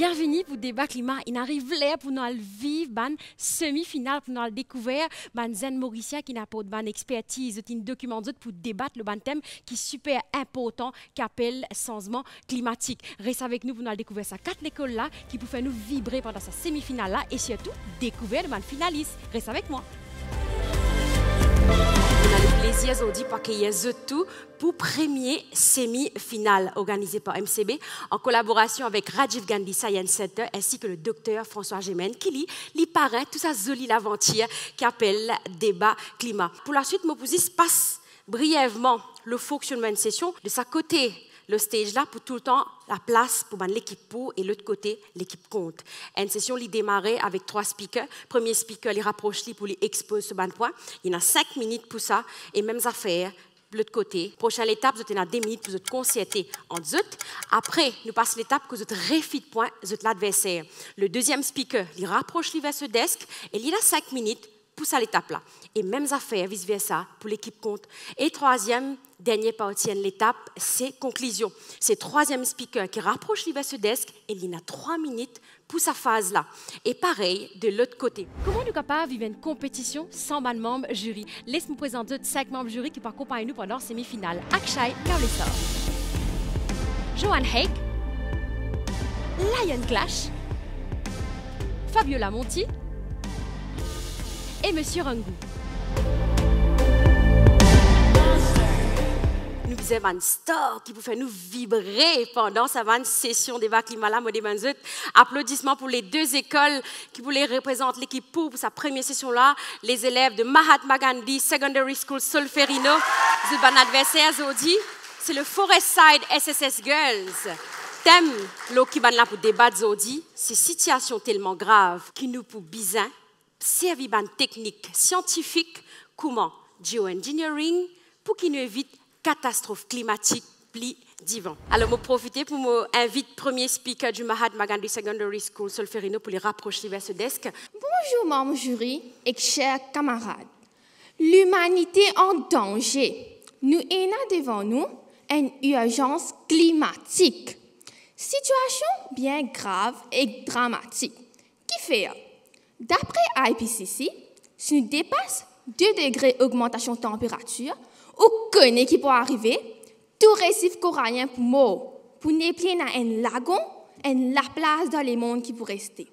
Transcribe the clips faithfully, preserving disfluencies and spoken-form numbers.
Bienvini pou Deba Klima. Inn ariv ler pou nou al viv bann semifinal, pou nou al dekouver bann zenn Morisien ki'nn aport bann expertiz, zot inn dokimant zot pou debat lor bann tem ki siper inportan, ki apel sanzman klimatik. Res avek nou pou nou al dekouver sa kat lekol la ki pou fer nou vibre pandan sa semifinal la e sirtou dekouver bann finalis. Res avek mwa. Nou ena leplezir zordi pou akeyir zot tou pou premie semifinal organize par M C B an kolaborasion avek Rajiv Gandhi Science Center ensi ki le dokter François Gemenne ki li, li parenn tou sa zoli lavantir ki apel Deba Klima. Pou laswit, mo pou zis pas brievman lor fonksionnman enn sesion. De sa kote lor stage la pou toultan laplas pou bann lekip pour e lot kote lekip kont. Enn sesion li demare avek trwa speaker. Premie speaker li rapros li pou li expoz so bann pwin. Li ena sink minit pou sa e mem zafer lot kote. Prosin letap, zot ena de minit pou zot konserte ant zot. Apre, nou pas letap kot zot refit pwin zot ladverser. Le deziem speaker li rapros li ver so desk e li ena sink minit pou sa letap la. E mem zafer, vis versa, pou lekip kont. E trwaziem, dernie parti enn letap, se konklizion. Se trwaziem speaker ki rapros li ver so desk e li ena trwa minit pou sa faz la. E parey de lot kote. Kouma nou kapav viv enn konpetision san bann manm ziri? Les mo prezant zot sink manm ziri ki pou akonpagn nou pandan semifinal. Akshay Kavlesar, Johan Haig, Lion Clash, Fabiola Monti e Monsieur Rangoon. Nou bizin bann star ki pou fer nou vibre pandan sa bann sesion Deba Klima la. Mo demann zot aplodisman pou le de lekol ki pou le reprezant lekip pour, pou sa premie sesion la, lezelev de Mahatma Gandhi Secondary School Solferino. Zot bann adverser zordi, se le Forest Side S S S Girls. Tem lor ki bann la pou debat zordi, se sitiasion telman grav ki nou pou bizin servi bann teknik siantifik kouma geoengineering pou ki nou evit katastrof klimatik pli divan. Alor, mo profite pou mo invit premie speaker du Mahatma Gandhi Secondary School Solferino pou li rapros li ver so desk. Bonzour, manm ziri ek ser kamarad. Limanite an danze. Nou ena devan nou enn irzans klimatik. Sitiasion bien grav ek dramatik. Kifer? Dapre I P C C, si nou depas de degre ogmantasion tanperatir, ou kone ki pou arive, tou resif koralien pou mor, pou nepli ena enn lagon, enn laplas dan lemond ki pou reste.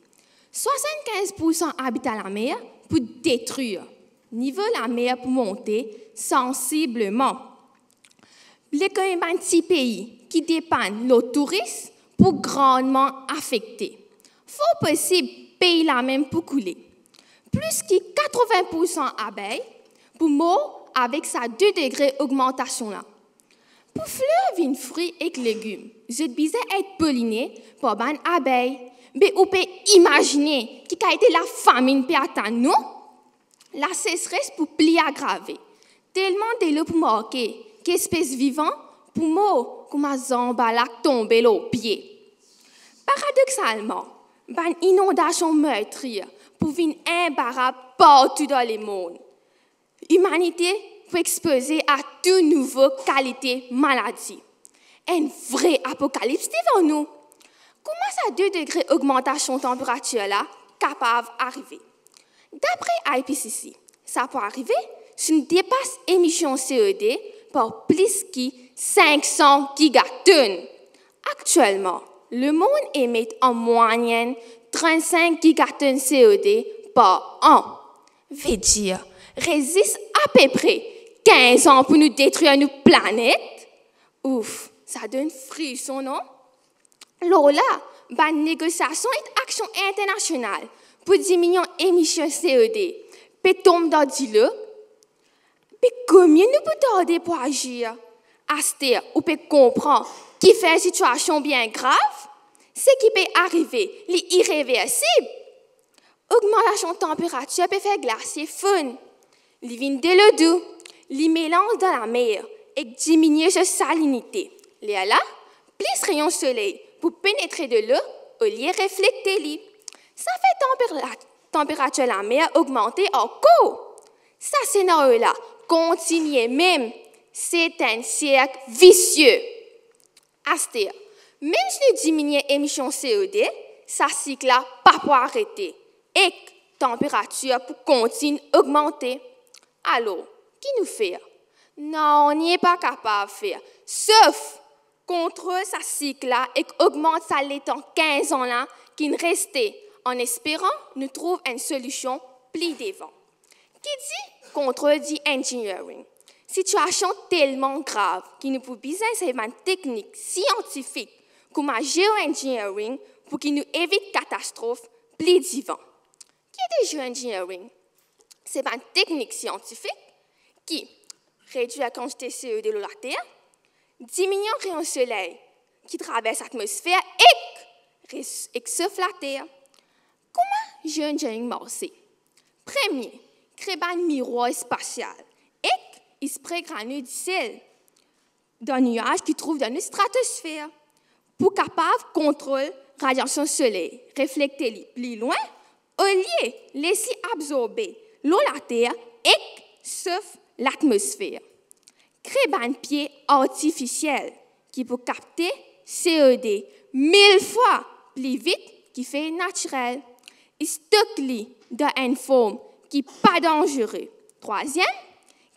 Swasann-kinz poursan abitan lamer pou detrir. Nivo lamer pou monte sansibleman. Lekonomi bann ti pei ki depann lor touris pou grandman afekte. For posib pei la mem pou koule. Plis ki katrovin poursan abey pou mor avek sa de degre ogmantasion la. Pou fler vinn fri ek legim, zot bizin et poline par bann abey. Be ou pe imazine ki kalite lafaminn pe atann nou? Lasesres pou pli agrave. Telman delo pou manke ki espes vivan pou mor kouma zanbalak tonbe lor pie. Paradoksalman, bann inondasion mertrir pou vinn inbarab partou dan lemond. Limanite pou expoze a tou nouvo kalite maladi. Enn vre apokalips devan nou. Kouma sa de degre ogmantasion tanperatir la kapav arive? Dapre I P C C, sa pou arive si nou depas emision C O de par plis ki sink san gigatonn. Aktielman, lemond emet an mwayenn trant-sink gigatonn C O de par an. Vedir, res zis apepre kinz an pou nou detrir nou planet. Ouf, sa donn frison, non? Lor la, bann negosiasion ek aksion internasional pou diminie emision C O de pe tonm dan dilo. Be komie nou pou tarde pou azir? Aster ou pe konpran kifer sitiasion bien grav? Seki pe arive, li ireversib. Ogmantasion tanperatir pe fer glasie fonn. Li vinn delo dou, li melanz dan lamer ek diminie so salinite. Lerla, plis reyon soley pou penetre delo olie reflekte li. Sa fer tanpera-, tanperatir lamer ogmante ankor. Sa senario la kontinie mem, se enn serk visie. Aster, mem si nou diminie emision C O de, Sa sik la pa pou arete ek tanperatir pou kontign ogmante. Alor, ki nou fer? Nanye pa kapav fer, sof kontrol sa sik la ek ogmant sa letan kinz an la ki'nn reste, an esperan nou trouv enn solision pli devan. Ki dir kontrol geoengineering? Sitiasion telman grav ki nou pou bizin servi bann teknik siantifik kouma geoengineering pou ki nou evit katastrof pli devan. Ki ete geoengineering? Se bann teknik siantifik ki redwir kantite C O deux lor later, diminie rayon soley ki travers latmosfer ek res-, ek sof later. Kouma geoengineering marse? Premie, kre bann mirwar espasial ek espre granil disel dan niaz ki trouv dan nou stratosfer pou kapav kontrol radiasion soley, reflekte li pli lwin, olie les li abzorbe lor later ek sof latmosfer. Kre bann pie artifisiel ki pou kapte C O deux mil fwa pli vit ki fer natirel. Stok li dan enn form ki pa danzere. Trwaziem,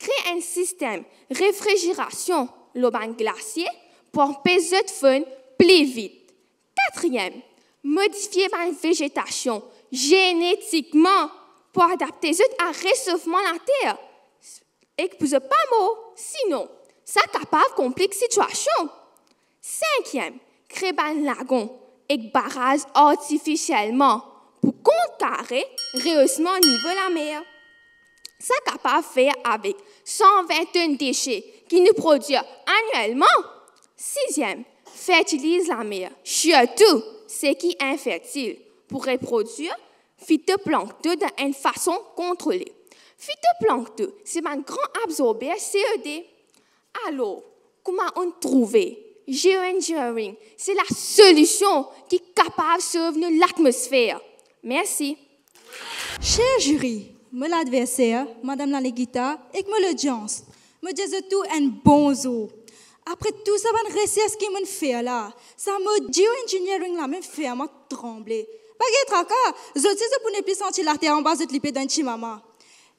kre enn sistem refrizerasion lor bann glasie pou anpes zot fonn pli vit. Katriem, modifie bann vezetasion zenetikman pou adapte zot a resofman later ek pou zot pa mor, sinon sa kapav konplik sitiasion. Sinkiem, kre bann lagon ek baraz artifisielman pou kontrkare reosman nivo lamer. Sa kapav fer avek san vin tonn dese ki nou prodwir anielman. Siziem, fertiliz lamer, sirtou seki infertil, pou reprodwir fitoplankton dan enn fason kontrole. Fitoplankton se bann gran abzorber C O deux. Alor, kouma ou'nn trouve, geoengineering se la solision ki kapav sov nou latmosfer. Mersi. Ser ziri, mo ladverser, madam Lanegita ek mo lodians, mo dir zot tou enn bonzour. Apre tou sa bann resers ki mo'nn fer la, sa mo geoengineering la mem fer mwa tranble. Pa gagn traka, zot si zot pou nepli santi later anba zot lipie dan enn ti moman.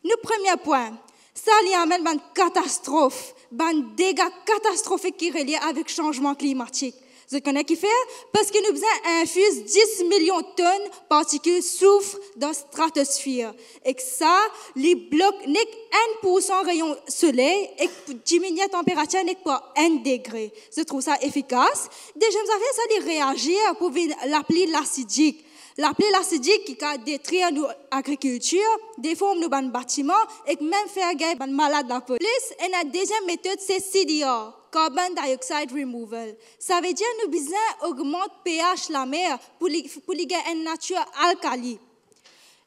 Nou premie pwin, sa li amenn bann katastrof, bann dega katastrofik ki relie avek sanzman klimatik. Zot kone kifer? Parski nou bizin infiz dis milion tonn partikil souf dan stratosfer. Ek sa, li blok nek enn poursan rayon soley ek pou diminie tanperatir nek par enn degre. Zot trouv sa efikas? Deziem zafer, sa li reazir pou vinn lapli lasidik. Lapli lasidik ki kapav detrir nou agrikiltir, deform nou bann batiman ek mem fer gagn bann malad lapo. Plis, ena deziem metod, se C D R, carbon dioxide removal. Savedir nou bizin ogmant pH lamer pou li, pou li gagn enn natir alkali.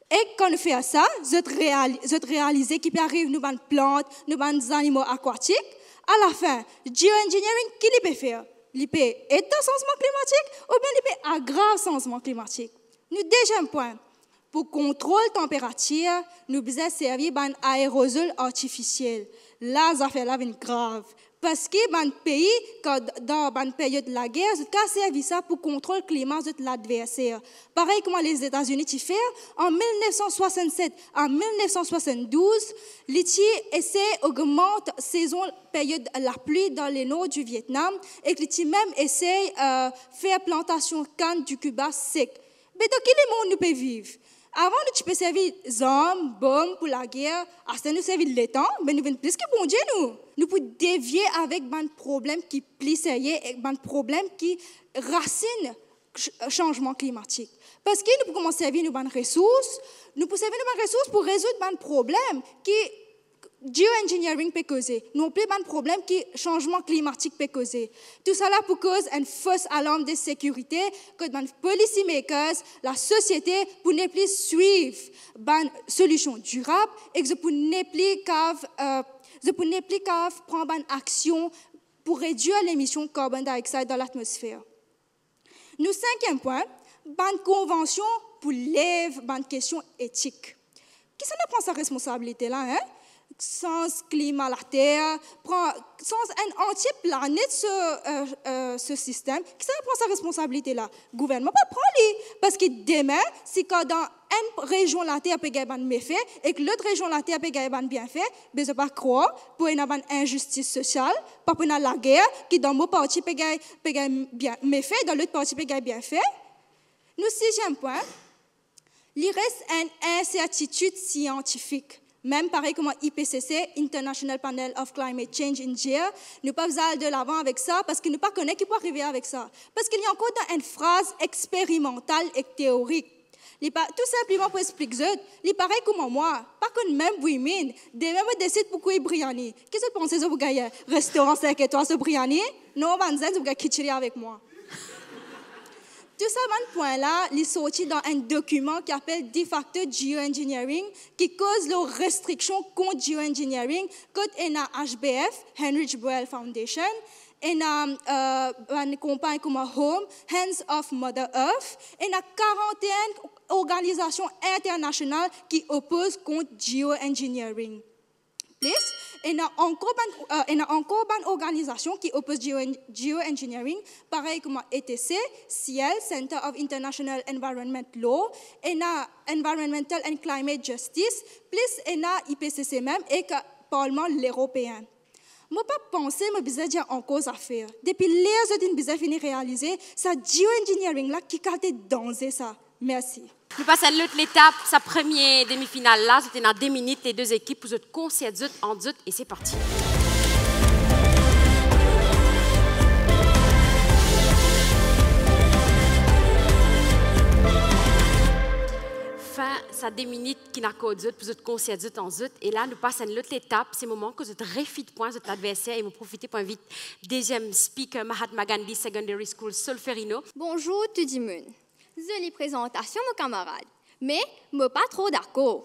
Ek kan nou fer sa, zot reali-, zot realize ki pe ariv nou bann plant, nou bann zanimo akwatik. Alafin, geoengineering, ki li pe fer? Li pe ed dan sanzman klimatik oubien li pe agrav sanzman klimatik? Nou deziem pwin, pou kontrol tanperatir, nou bizin servi bann aerozol artifisiel. La, zafer la vinn grav. Parski bann pei, kan dan bann period lager, zot kapav servi sa pou kontrol klima zot ladverser. Parey kouma Lezetazini ti fer, an mil nef san swasannset a mil nef san swasanndouz, li ti esey ogmant sezon period lapli dan lenor di Vietnam, ek li ti mem esey, eh, fer plantasion kann di Kiba sek. Be dan ki lemond nou pe viv? Avan nou ti pe servi zarm, bom pou lager, aster nou servi letan, be nou vinn plis ki Bondie nou. Nou pou devie avek bann problem ki pli serye, ek bann problem ki rasinn ch-, sanzman klimatik. Parski nou pou koumans servi nou bann resours, nou pou servi nou bann resours pou rezoud bann problem ki geoengineering pe koze, non pli bann problem ki sanzman klimatik pe koze. Tousala pou koz enn fos alarm de sekirite kot bann policy makers, lasosiete pou nepli swiv bann solision dirab ek zot pou nepli kav, eh, zot pou nepli kav pran bann aksion pou redwir lemision carbon dioxide dan latmosfer. Nou sinkiem pwin, bann konvansion pou lev bann kestion etik. Kisannla pran sa responsabilite la, en? sanz klima later, pran, sanz enn antie planet so, eh, eh, so sistem, kisannla pran sa responsabilite la? Gouvernman pa pran li, parski demin, si kan dan enn rezion later pe gagn bann mefe, ek lot rezion later pe gagn bann bienfe, be zot pa krwar pou ena bann inzistis sosial, pa pou ena lager, ki dan mo parti pe gagn, pe gagn bien, mefe, dan lot parti pe gagn bienfe? Nou siziem pwin, li res enn insertitid siantifik. Mem parey kouma I P C C, International Panel of Climate Change in India, nou pa bizin al delavan avek sa, parski nou pa kone ki pou arive avek sa. Parski li ankor dan enn faz eksperimantal ek teorik. Li pa, tou sinpleman pou explik zot, li parey kouma mwa, pa konn mem bouy min, demin mo desid pou kwi briani. Ki zot panse zot pou gagn? Restoran sink etwal so briani? Non, bann zenn, zot pou gagn khichdi avek mwa. Tou sa bann pwin la, li sorti dan enn dokiman ki apel De facto Geoengineering, ki koz lor restriksion kont geoengineering, kot ena H B F, Heinrich Boel Foundation, ena, eh, bann konpagn kouma Home, Hands Off Mother Earth, ena karant-enn organizasion internasional ki opoz kont geoengineering. Plis, ena ankor bann, eh, ena ankor bann organizasion ki opoz geo-, geoengineering, parey kouma E T C, CIEL, Center of International Environment Law, ena Environmental and Climate Justice, plis ena I P C C mem ek Parlman Leropeen. Mo pa panse mo bizin dir ankor zafer. Depi ler zot inn bizin fini realize sa geoengineering la ki kalite danze sa. Mersi. Nou pas enn lot letap, sa premie demifinal la, zot ena de minit, le de ekip, pou zot konsert zot ant zot, e se parti. Fin sa de minit ki nou akord zot pou zot konsert zot ant zot, e la nou pas enn lot letap, se moman kot zot refit pwin zot ladverser, e mo profite pou invit deziem speaker, Mahatma Gandhi Secondary School, Solferino. Bonzour tou dimoun. Zoli prezantasion, mo kamarad. Me mo pa tro dakor.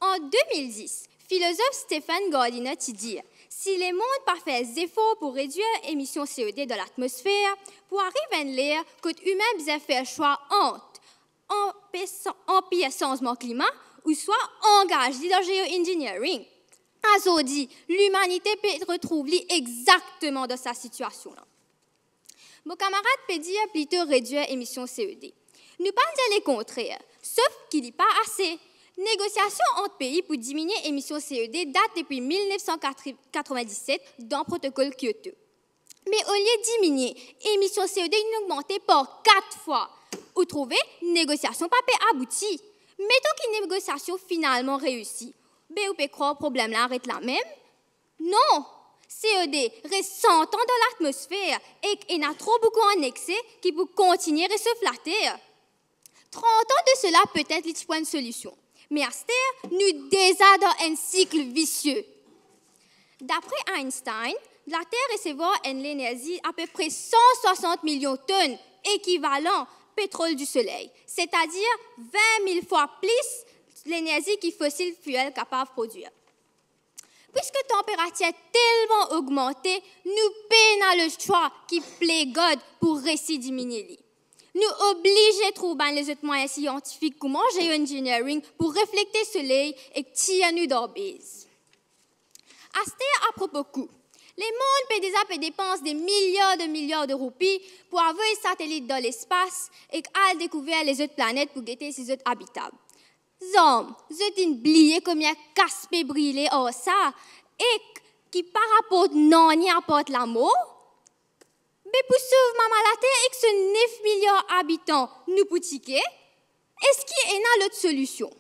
An de mil dis, filozof Stephen Gardiner ti dir, si lemond pa fer zefor pou redwir emision C O deux dan latmosfer, pou ariv enn ler kot imin bizin fer swa ant anpes-, anpir sanzman klima ouswa angaz li dan geoengineering. Azordi, limanite pe retrouv li exakteman dan sa sitiasion la. Mo kamarad pe dir plito redwir emision C O deux. Nou pa dir lekontrer, sof ki li pa ase. Negosiasion ant pei pou diminie emision C O deux dat depi mil nef san katrevin-diset dan protokol Kyoto. Me olie diminie, emision C O deux inn ogmante par kat fwa. Ou trouve, negosiasion pa pe abouti. Meton ki negosiasion finalman reisi, be ou pe krwar problem la aret la mem? Non, C O deux res san an dan latmosfer ek ena tro boukou an ekse ki pou kontigne resof Later. Trant an de sela, petet li ti pou enn solision. Me aster, nou deza dan enn sik visie. Dapre Einstein, Later resevwar enn lenerzi apepre san swasant milion tonn ekivalan petrol disoley, setadir vin mil fwa plis lenerzi ki fosil fuel kapav prodwir. Pwiske tanperatir telman ogmante, nou pena leswa ki play God pou resi diminie li. Nou oblize trouv bann lezot mwayin siantifik kouma geoengineering pou reflekte soley ek tir nou dan bez. Aster, apropo kou, lemond pe deza pe depans de miliar de miliar de roupi pou avoy satelit dan lespas ek al dekouver lezot planet pou gete si zot abitab. Zanm, zot inn bliye konbien kas pe brile ar sa, ek ki pa raport nanye apart lamor? Be pou sov mama Later ek so nef miliar abitan, nou pou tike? Eski ena lot solision?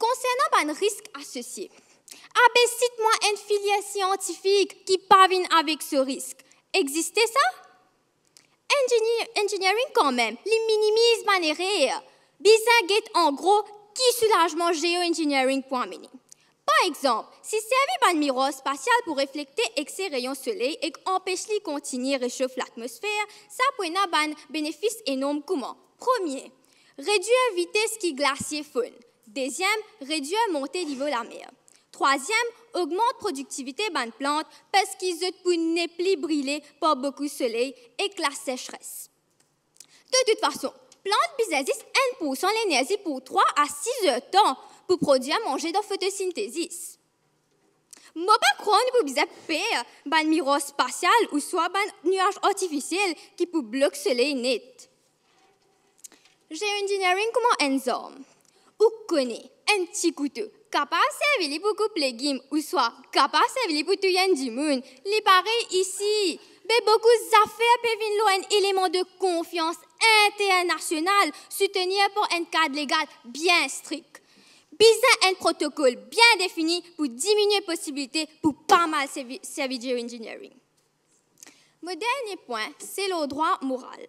Konsernan bann risk asosie, abe sit mwa enn filier siantifik ki pa vinn avek so risk. Existe sa? Engineer-, engineering kanmem, li minimiz bann erer. Bizin get an gro ki soulazman geoengineering pou amene. Par exanp, si servi bann mirwar spasial pou reflekte ekse reyon soley ek anpes li kontigne resof latmosfer, sa pou ena bann benefis enorm kouma: premie, redwir vites ki glasie fonn. Deziem, redwir monte nivo lamer. Trwaziem, ogmant prodiktivite bann plant parski zot pou nepli brile par boukou soley ek lasesres. De tout fason, Plant bizin zis enn poursan lenerzi pou trwa a sis zer tan pou prodwir manze dan fotosintezis. Mo pa krwar nou pou bizin per bann mirar spasial ouswa bann niaz artifisiel ki pou blok soley net. Geoengineering kouma enn zarm. Ou kone, enn ti kouto, kapav servi li pou koup legim, ouswa kapav servi li pou touy enn dimoun. Li parey isi. Be boukou zafer pe vinn lor enn eleman de konfians internasional, soutenir par enn kad legal bien strik. Bizin enn protokol bien defini pou diminie posibilite pou pa mal servi, servi geoengineering. Mo dernie pwin, se lor drwa moral.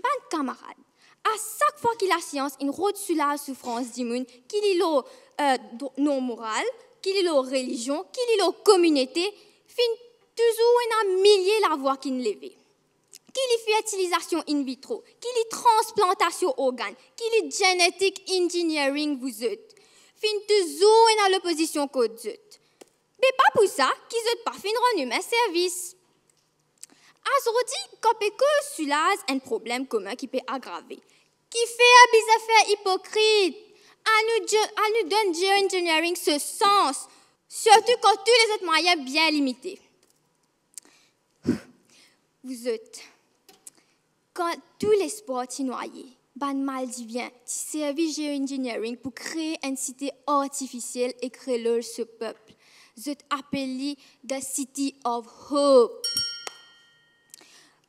Bann kamarad, a sak fwa ki lasians inn rod soulaz soufrans dimoun, ki li lor, eh, dr-, non moral, ki li lor relizion, ki li lor kominote, finn touzour ena milie lavwa ki'nn leve. Ki li fertilizasion in vitro, ki li transplantasion organn, ki li genetic engineering, vouzot, finn touzour ena lopozision kont zot. Me pa pou sa ki zot pa finn rann imin servis. Azordi, kan pe koz soulaz enn problem komin ki pe agrave, kifer bizin fer ipokrit? Anou ge-, anou donn geoengineering so sans, sirtou kan tou lezot mwayin bien limite. Vouzot, kan tou lespwar ti nwaye, bann Maldivien ti servi geoengineering pou kree enn site artifisiel ek relwar so pep. Zot apel li the City of Hope.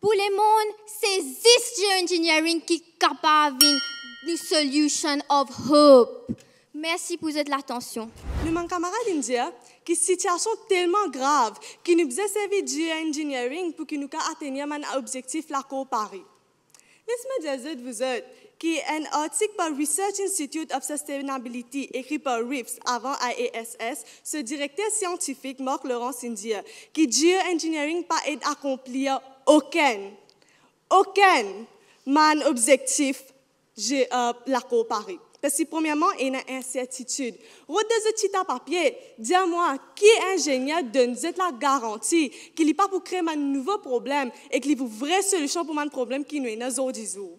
Pou lemond, se zis geoengineering ki kapav vinn nou solution of hope. Mersi pou zot latansion. Nou bann kamarad inn dir ki sitiasion telman grav ki nou bizin servi geoengineering pou ki nou kapav atenn bann obzektif Lakor Pari. Les mo dir zot, vouzot, ki enn artik par Research Institute of Sustainability, ekri par RIFS, avan I A S S, so direkter siantifik Marc Laurence inn dir ki geoengineering pa ed akonplir okenn, okenn bann obzektif ge-, eh, Lakor Pari. Parski premierman, ena insertitid. Rod dan zot ti ta papie, dir mwa ki inzenier donn zot lagaranti ki li pa pou kree bann nouvo problem ek li pou vre solusion pou bann problem ki nou ena zordi zour.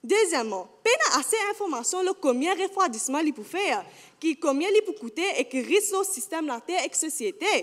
Dezieman, pena ase informasion lor komie refwadisman li pou fer, ki komie li pou koute ek risk lor sistem later ek sosiete.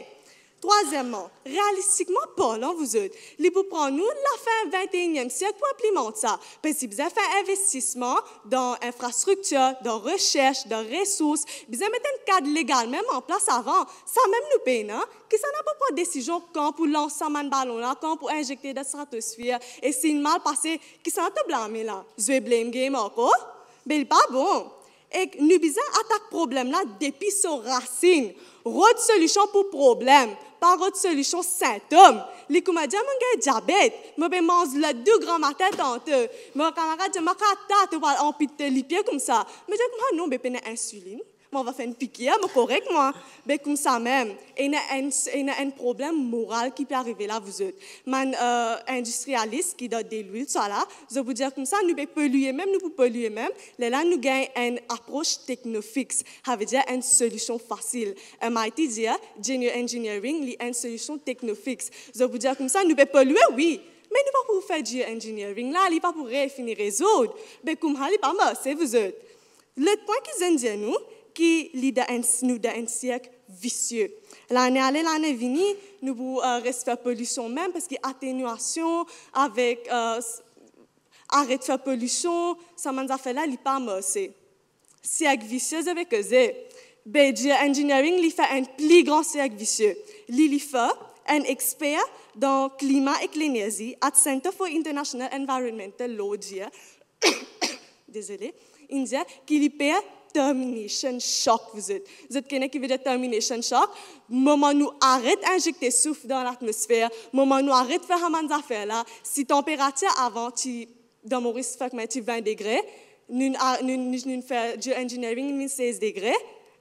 Trwazieman, realistikman parlan, vouzot, li pou pran nou lafin vinteiniem siek pou inplimant sa. Parski bizin fer investisman dan infrastriktir, dan resers, dan resours, bizin met enn kad legal mem an plas avan. Sa mem nou pena. Kisannla pou pran desizion kan pou lans sa bann balon la, kan pou inzekte dan stratosfer, e si inn mal pase, kisannla to blame la? Zwe blame game ankor? Be li pa bon. Ek nou bizin atak problem la depi so rasinn. Rod solusion pou problem, pa rod solusion sintom. Li kouma dir mo gagn diabet, mo pe manz ladou gramatin tanto. Mo kamarad dir mo, "Kata, to pou al anpit to lipie koumsa." Mo dir kouma, "Non, be pena insilinn. Mo va fer enn pikir, mo korek mwa." Be koumsa mem, ena enn, ena enn problem moral ki pe arive la, vouzot. Bann, eh, indistrialis ki dan delwil, sa la, zot pou dir koumsa, nou pe polie mem, nou pou polie mem. Lerla nou gagn enn apros teknofix, savedir enn solusion fasil. M I T dir, geoengineering, li enn solusion teknofix. Zot pou dir koumsa, nou pe polie, wi, me nou pa pou fer geoengineering la, li pa pou re fini rezoud. Be koumsa li pa marse, vouzot. Lot pwin ki zot inn dir nou, ki li dan enn, nou dan enn serk visie. Lane ale, lane vini, nou pou, eh, res fer polision mem, parski ateniasion avek, eh, s-, aret fer polision, sa bann zafer la, li pa marse. Serk visie, zot pe koze. Be geoengineering, li fer enn pli gran serk visie. Li, li fer enn exper dan klima ek lenerzi at Center for International Environmental Law dir, dezole, inn dir ki li per termination shock, vouzot. Zot kone ki vedir termination shock? Moman nou aret inzekte souf dan latmosfer, moman nou aret fer sa bann zafer la, si tanperatir avan ti, dan Moris, fek mem ti vin degre, nou, a, nou, nou, nou fer geoengineering, li vinn sez degre.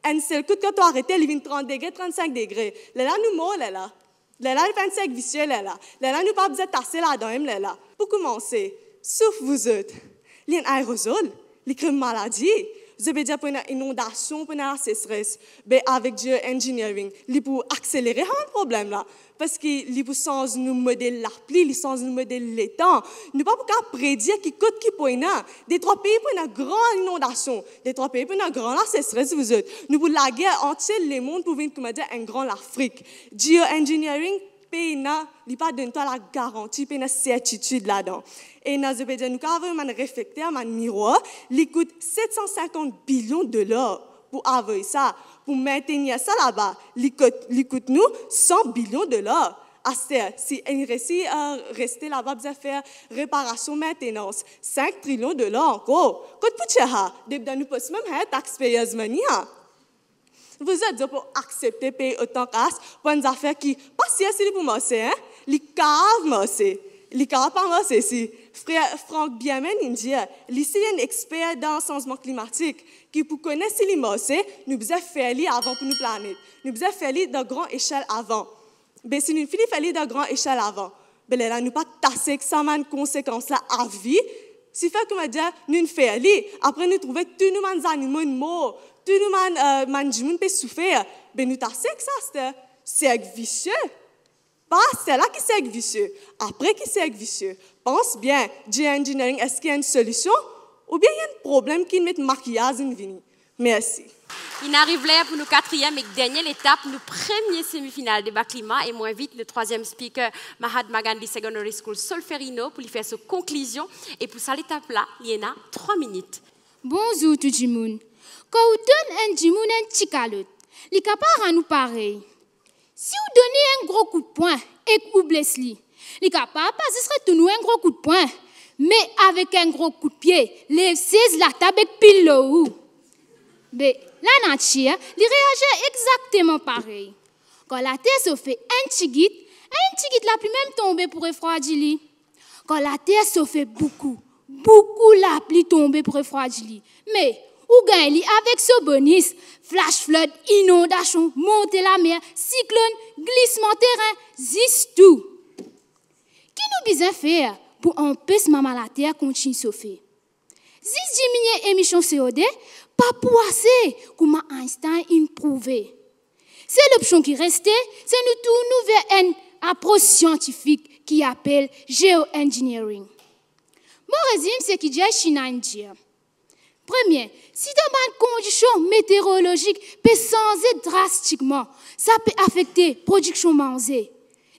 Enn sel kout, kan to arete, li vinn trant degre, trannsink degre. Lerla nou mor, lerla. Lerla li fer enn serk visie, lerla. Lerla nou pa bizin tase ladan mem, lerla. Pou koumanse, souf, vouzot, li enn aerozol, li kre maladi. Zot pe dir pou ena inondasion, pou ena laseseres, be avek geoengineering, li pou akselere sa bann problem la, parski li pou sanz nou model lapli, li sanz nou model letan. Nou pa pou kapav predir ki kot ki pou ena. Detrwa pei pou ena gran inondasion, detrwa pei pou ena gran laseseres, zot. Nou pou lager antie lemond pou vinn, koumadir, enn gran Lafrik. Geoengineering, pena, li pa donn twa lagaranti, pena sertitid ladan. E ena, zot pe dir, nou kapav avoy bann reflekter, bann mirwar, li kout set san sinkant bilion dolar pou avoy sa, pou mintenir sa laba, li kout, li kout nou san bilion dolar. Aster, si enn resi, eh, reste laba, bizin fer reparasion, mintenans, sink trilion dolar ankor. Kot pou tir sa? Depi dan nou pos mem, hein, taxpayers money, hein? Zot, zot pou aksepte pey otan kas pou enn zafer ki pa sir si li pou marse, hein? Li kapav marse, li kapav pa marse si. Frer Frank Bierman inn dir, li si li enn exper dan sanzman klimatik, ki pou kone si li marse, nou bizin fer li avan pou nou planet. Nou bizin fer li dan gran esel avan. Be si nou fini fer li dan gran esel avan, be lerla nou pa tase ek sa bann konsekans la avi. Si fer, koumadir, nou fer li, apre nou trouve tou nou bann zanimo inn mor, tou nou bann, eh, bann dimoun pe soufer, be nou tase ek sa aster. Serk visie. Pa aster la ki serk visie, apre ki serk visie. Pans bien, geoengineering, eski enn solision oubien enn problem ki met makiyaz inn vini? Mersi. Inn ariv ler pou nou katriem ek dernie letap, nou premie semifinal Deba Klima, e mo invit nou trwaziem speaker, Mahatma Gandhi Secondary School, Solferino, pou li fer so konklizion, e pou sa letap la, li ena trwa minit. Bonzour tou dimoun. Kan ou donn enn dimoun enn ti kalot, li kapav rann ou parey. Si ou donn li enn gro kout pwin ek ou bles li, li kapav pa zis retourn ou enn gro kout pwin, me avek enn gro kout pie, lev sez, latab ek pil lor ou. Be, lanatir, li reazir exakteman parey. Kan later sofe enn tigit, enn tigit lapli mem tonbe pou refrwadi li. Kan later sofe boukou, boukou lapli tonbe pou refrwadi li. Me, ou gagn li avek so bonis, flash flood, inondasion, monte lamer, siklonn, glisman terin, zis tou. Ki nou bizin fer pou anpes mama later kontign sofe? Zis diminie emision C O deux, pa pou ase, kouma Einstein inn prouve. Sel opsion ki reste, se nou tourn nou ver enn apros siantifik ki apel geoengineering. Mo rezim seki Jay China inn dir. Premie, si dan bann kondision meteorolozik pe sanze drastikman, sa pe afekte prodiksion manze.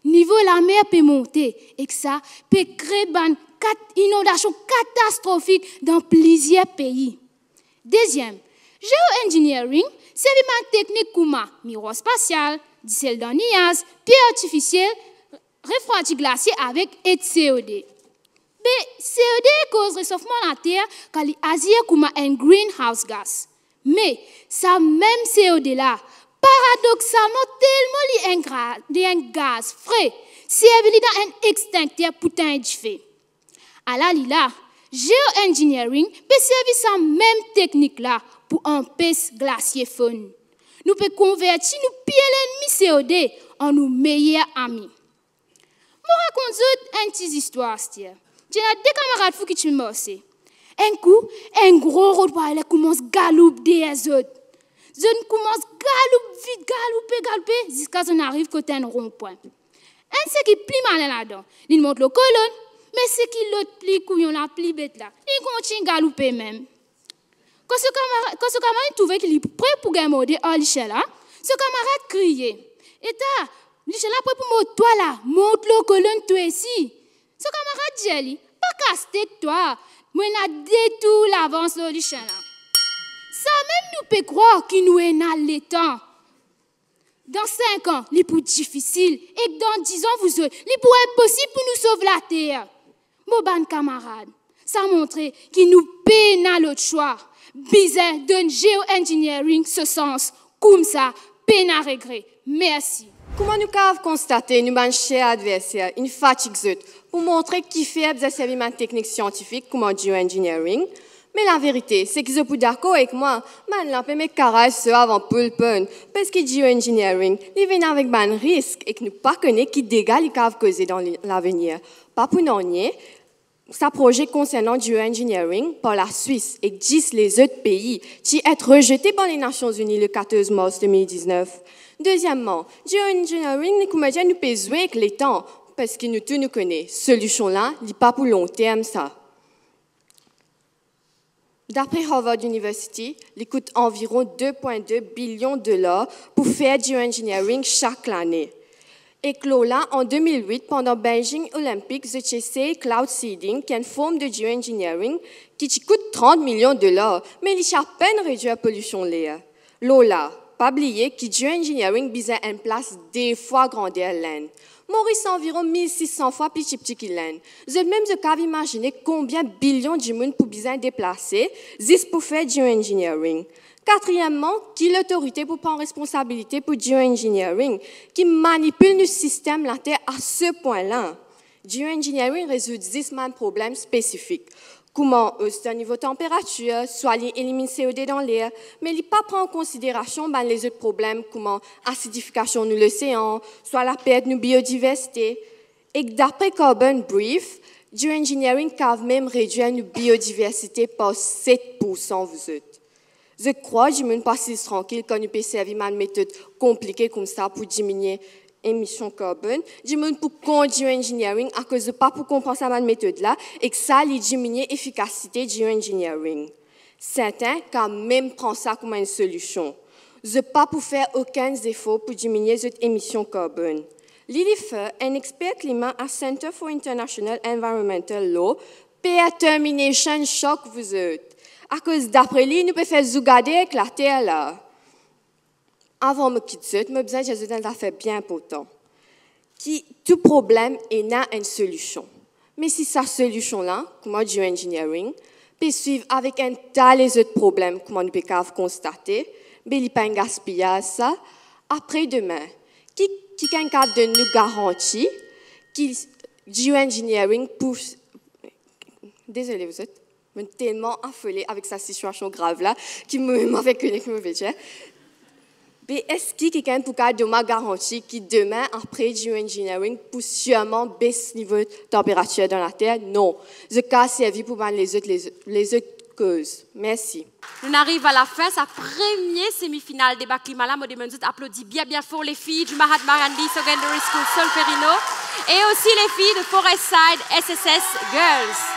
Nivo lamer pe monte, ek sa pe kre bann kat-, inondasion katastrofik dan plizier pei. Deziem, geoengineering servi bann teknik kouma mirwar spasial, disel dan niaz, pie artifisiel, refrwadi glasie avek et C O deux. Be, C O deux koz resofman later, kan li azir kouma enn greenhouse gas. Me, sa mem C O deux la, paradoksalman, telman li enn gra-, li enn gaz fre, servi li dan enn extinkter pou tegn dife. Ala li la, geoengineering pe servi sa mem teknik la pou anpes glasie fonn. Nou pe konverti nou pir lennmi C O deux an nou meyer ami. Mo rakont zot enn ti zistwar aster. Ti ena de kamarad fou ki ti pe marse. Enn kou, enn gro Rottweiler koumans galoup deryer zot. Zot koumans galoup vit, galoupe, galoupe, ziska zot inn ariv kot enn ronpwin. Enn seki pli malin ladan, li mont lor kolonn, me seki lot pli kouyon la, pli bet la, li kontign galoupe mem. Kan so kamara-, kan so kamarad trouve ki li pre pou gagn morde ar lichien la, so kamarad kriye, "Eta, lichien la pre pou mord twa la, mont lor kolonn twa osi." So kamarad dir li, "Pa kas tet twa, mo ena de tour lavans lor lichien la." Samem nou pe krwar ki nou ena letan. Dan sink an, li pou difisil, ek dan diz an, vouzot, li pou inposib pou nou sov later. Mo bann kamarad, sa montre ki nou pena lot swa. Bizin donn geoengineering so sans, koumsa pena regre. Mersi. Kouma nou kapav konstate, nou bann ser adverser inn fatig zot pou montre kifer bizin servi bann teknik siantifik kouma geoengineering. Me laverite, seki zot pou dakor ek mwa, bann la pe met karay so avan poul ponn, parski geoengineering, li vinn avek bann risk ek nou pa kone ki dega li kapav koze dan li-, lavenir. Pa pou nanye, Sa proze konsernan geoengineering par Laswis ek dis lezot pei ti et rezete par le Nasion Zini le katorz mars de mil diznef. Dezieman, geoengineering, li kouma dir, nou pe zwe ek letan, parski nou tou nou kone, solision la, li pa pou lonterm sa. Dapre Harvard University, li kout anviron de pwin de bilion dolar pou fer geoengineering sak lane. Ek lor la, an de mil wit, pandan Beijing Olympic, zot ti esey cloud seeding, ki enn form de geoengineering ki ti kout trant milion dolar, me li ti apenn redwir polision ler. Lor la, pa bliye ki geoengineering bizin enn plas de fwa grander Lenn. Moris anviron mil sis san fwa pli tipti ki Lenn. Zot mem zot kav imazine konbien bilion dimoun pou bizin deplase zis pou fer geoengineering. Katriyemman, ki lotorite pou pran responsabilite pou geoengineering ki manipil nou sistem later a se pwin la? Geoengineering rezoud zis bann problem spesifik, kouma os dan nivo tanperatir, swa li elimin C O deux dan ler, me li pa pran an konsiderasion bann lezot problem kouma asidifikasion nou losean, swa lapert nou biodiversite. Ek dapre Carbon Brief, geoengineering kav mem redwir nou biodiversite par set poursan, zot. Zot krwar dimoun pou asiz trankil kan nou pe servi bann metod konplike koumsa pou diminie emision karbonn? Dimoun pou kont geoengineering akoz zot pa pou konpran sa bann metod la, ek sa li diminie efikasite geoengineering. Sertin kav mem pran sa kouma enn solision. Zot pa pou fer okenn zefor pou diminie zot emision karbonn. Lili Furr, enn exper klima a Center for International Environmental Law, pe termination shock, zot. Akoz dapre li, nou pe fer zougade ek later la. Avan mo kit zot, mo bizin dir zot enn zafer bien inportan, ki tou problem ena enn solision. Me si sa solision la, kouma geoengineering, pe swiv avek enn ta lezot problem, kouma nou pe kav konstate, be li pa enn gaspiyaz sa. Apre demin, ki, kikenn kav donn nou garanti ki geoengineering pou... Dezole, zot. Mo telman afole avek sa sitiasion grav la, ki mo mem pa pe kone ki mo pe dir. Be eski kikenn pou kav donn mwa garanti ki demin, apre geoengineering, pou sirman bes nivo tanperatir dan later? Non. Zot kav servi pou bann lezot, lezot, lezot koz. Mersi. Nou'nn ariv a lafin sa premie semifinal Deba Klima la. Mo demann zot aplodi bien, bien for lefi di Mahatma Gandhi Secondary School Solferino e osi lefi de Forest Side S S S Girls.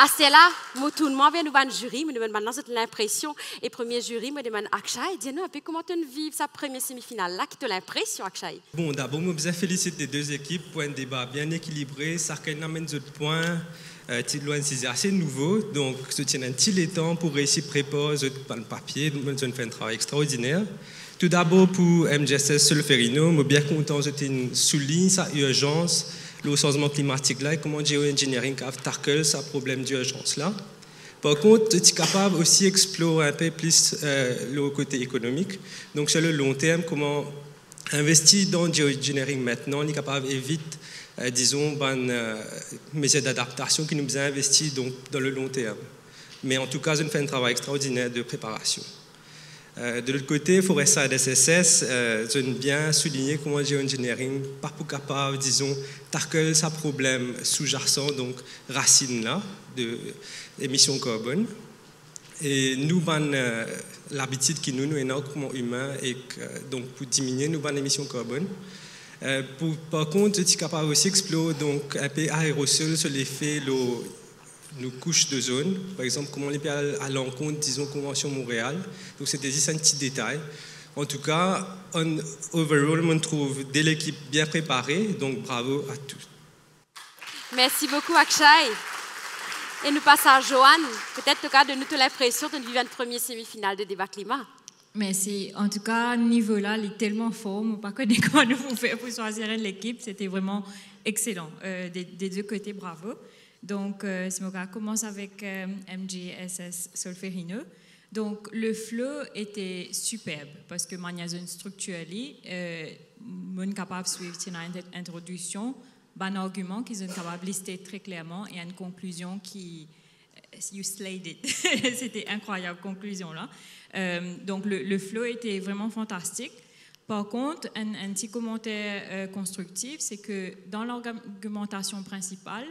Aster la, mo tourn mwa ver nou bann ziri, mo demann bann la zot linpresion. E premie ziri, mo demann Akshay, dir nou inpe kouma to'nn viv sa premie semifinal la, ki to linpresion, Akshay? Bon, dabor, mo bizin felisit le de zekip pou enn deba bien ekilibre, sakenn amenn zot pwin, eh, ti lor enn size ase nouvo, donk zot ti ena enn ti letan pou reisi prepar zot bann papie, donk zot inn fer enn travay extraordiner. Toudabor pou M G S S Solferino, mo bien kontan zot inn soulign sa irzans lor sanzman klimatik la e kouma geoengineering kav tackle sa problem dirzans la. Par kont, zot ti kapav osi explor inpe plis, eh, lor kote ekonomik. Donk, sur le long terme, kouma investir dan geoengineering mintnan, li kapav evit, eh, dizon, bann, eh, mezir d'adaptasion ki nou bizin investir, donk, dan le long terme. Me antouka, zot inn fer enn travay extraordiner de preparasion. Eh, de lot kote, Forest Side S S S, eh, zot inn bien souligne kouma geoengineering pa pou kapav, dizon, tackle sa problem souzasan, donk rasinn la, de emision karbonn. E nou bann, eh, labitid ki nou, nou ena kouma imin, ek, eh, donk pou diminie nou bann emision karbonn. Eh, pou, par kont, zot ti kapav osi explor, donk, inpe aerosol, so lefe lor nou kous dozonn, par exanp, kouma li pe al alankont, dizon, Konvansion Montréal. Donk, se te zis enn ti detay. Antouka, on overall, mo trouv de lekip bien prepare, donk bravo a tou. Mersi boukou, Akshay. E nou pas a Joanne. Petet to kav donn nou to linpresion to'nn viv enn premie semifinal de Deba Klima. Mersi. Antouka, nivo la, li telman for, mo pa kone kouma nou pou fer pou swazir enn lekip. Se te vreman exelan. Euh, de, de de kote, bravo. Donk, euh, si mo kav koumans avek, euh, M G S S Solferino. Donk, le flow ete siperb, parski manier zot inn striktir li, euh, mo'nn kapav swiv, ti ena enn introdiksion, bann argiman ki zot inn kapav liste tre klerman, e enn konklizion ki, euh, you slayed it. Se te inkrwayab, konklizion la. Euh, donk, le, le flow ete vreman fantastik. Par kont, enn, enn ti komanter, euh, konstriktif, se ke dan largimantasion prinsipal,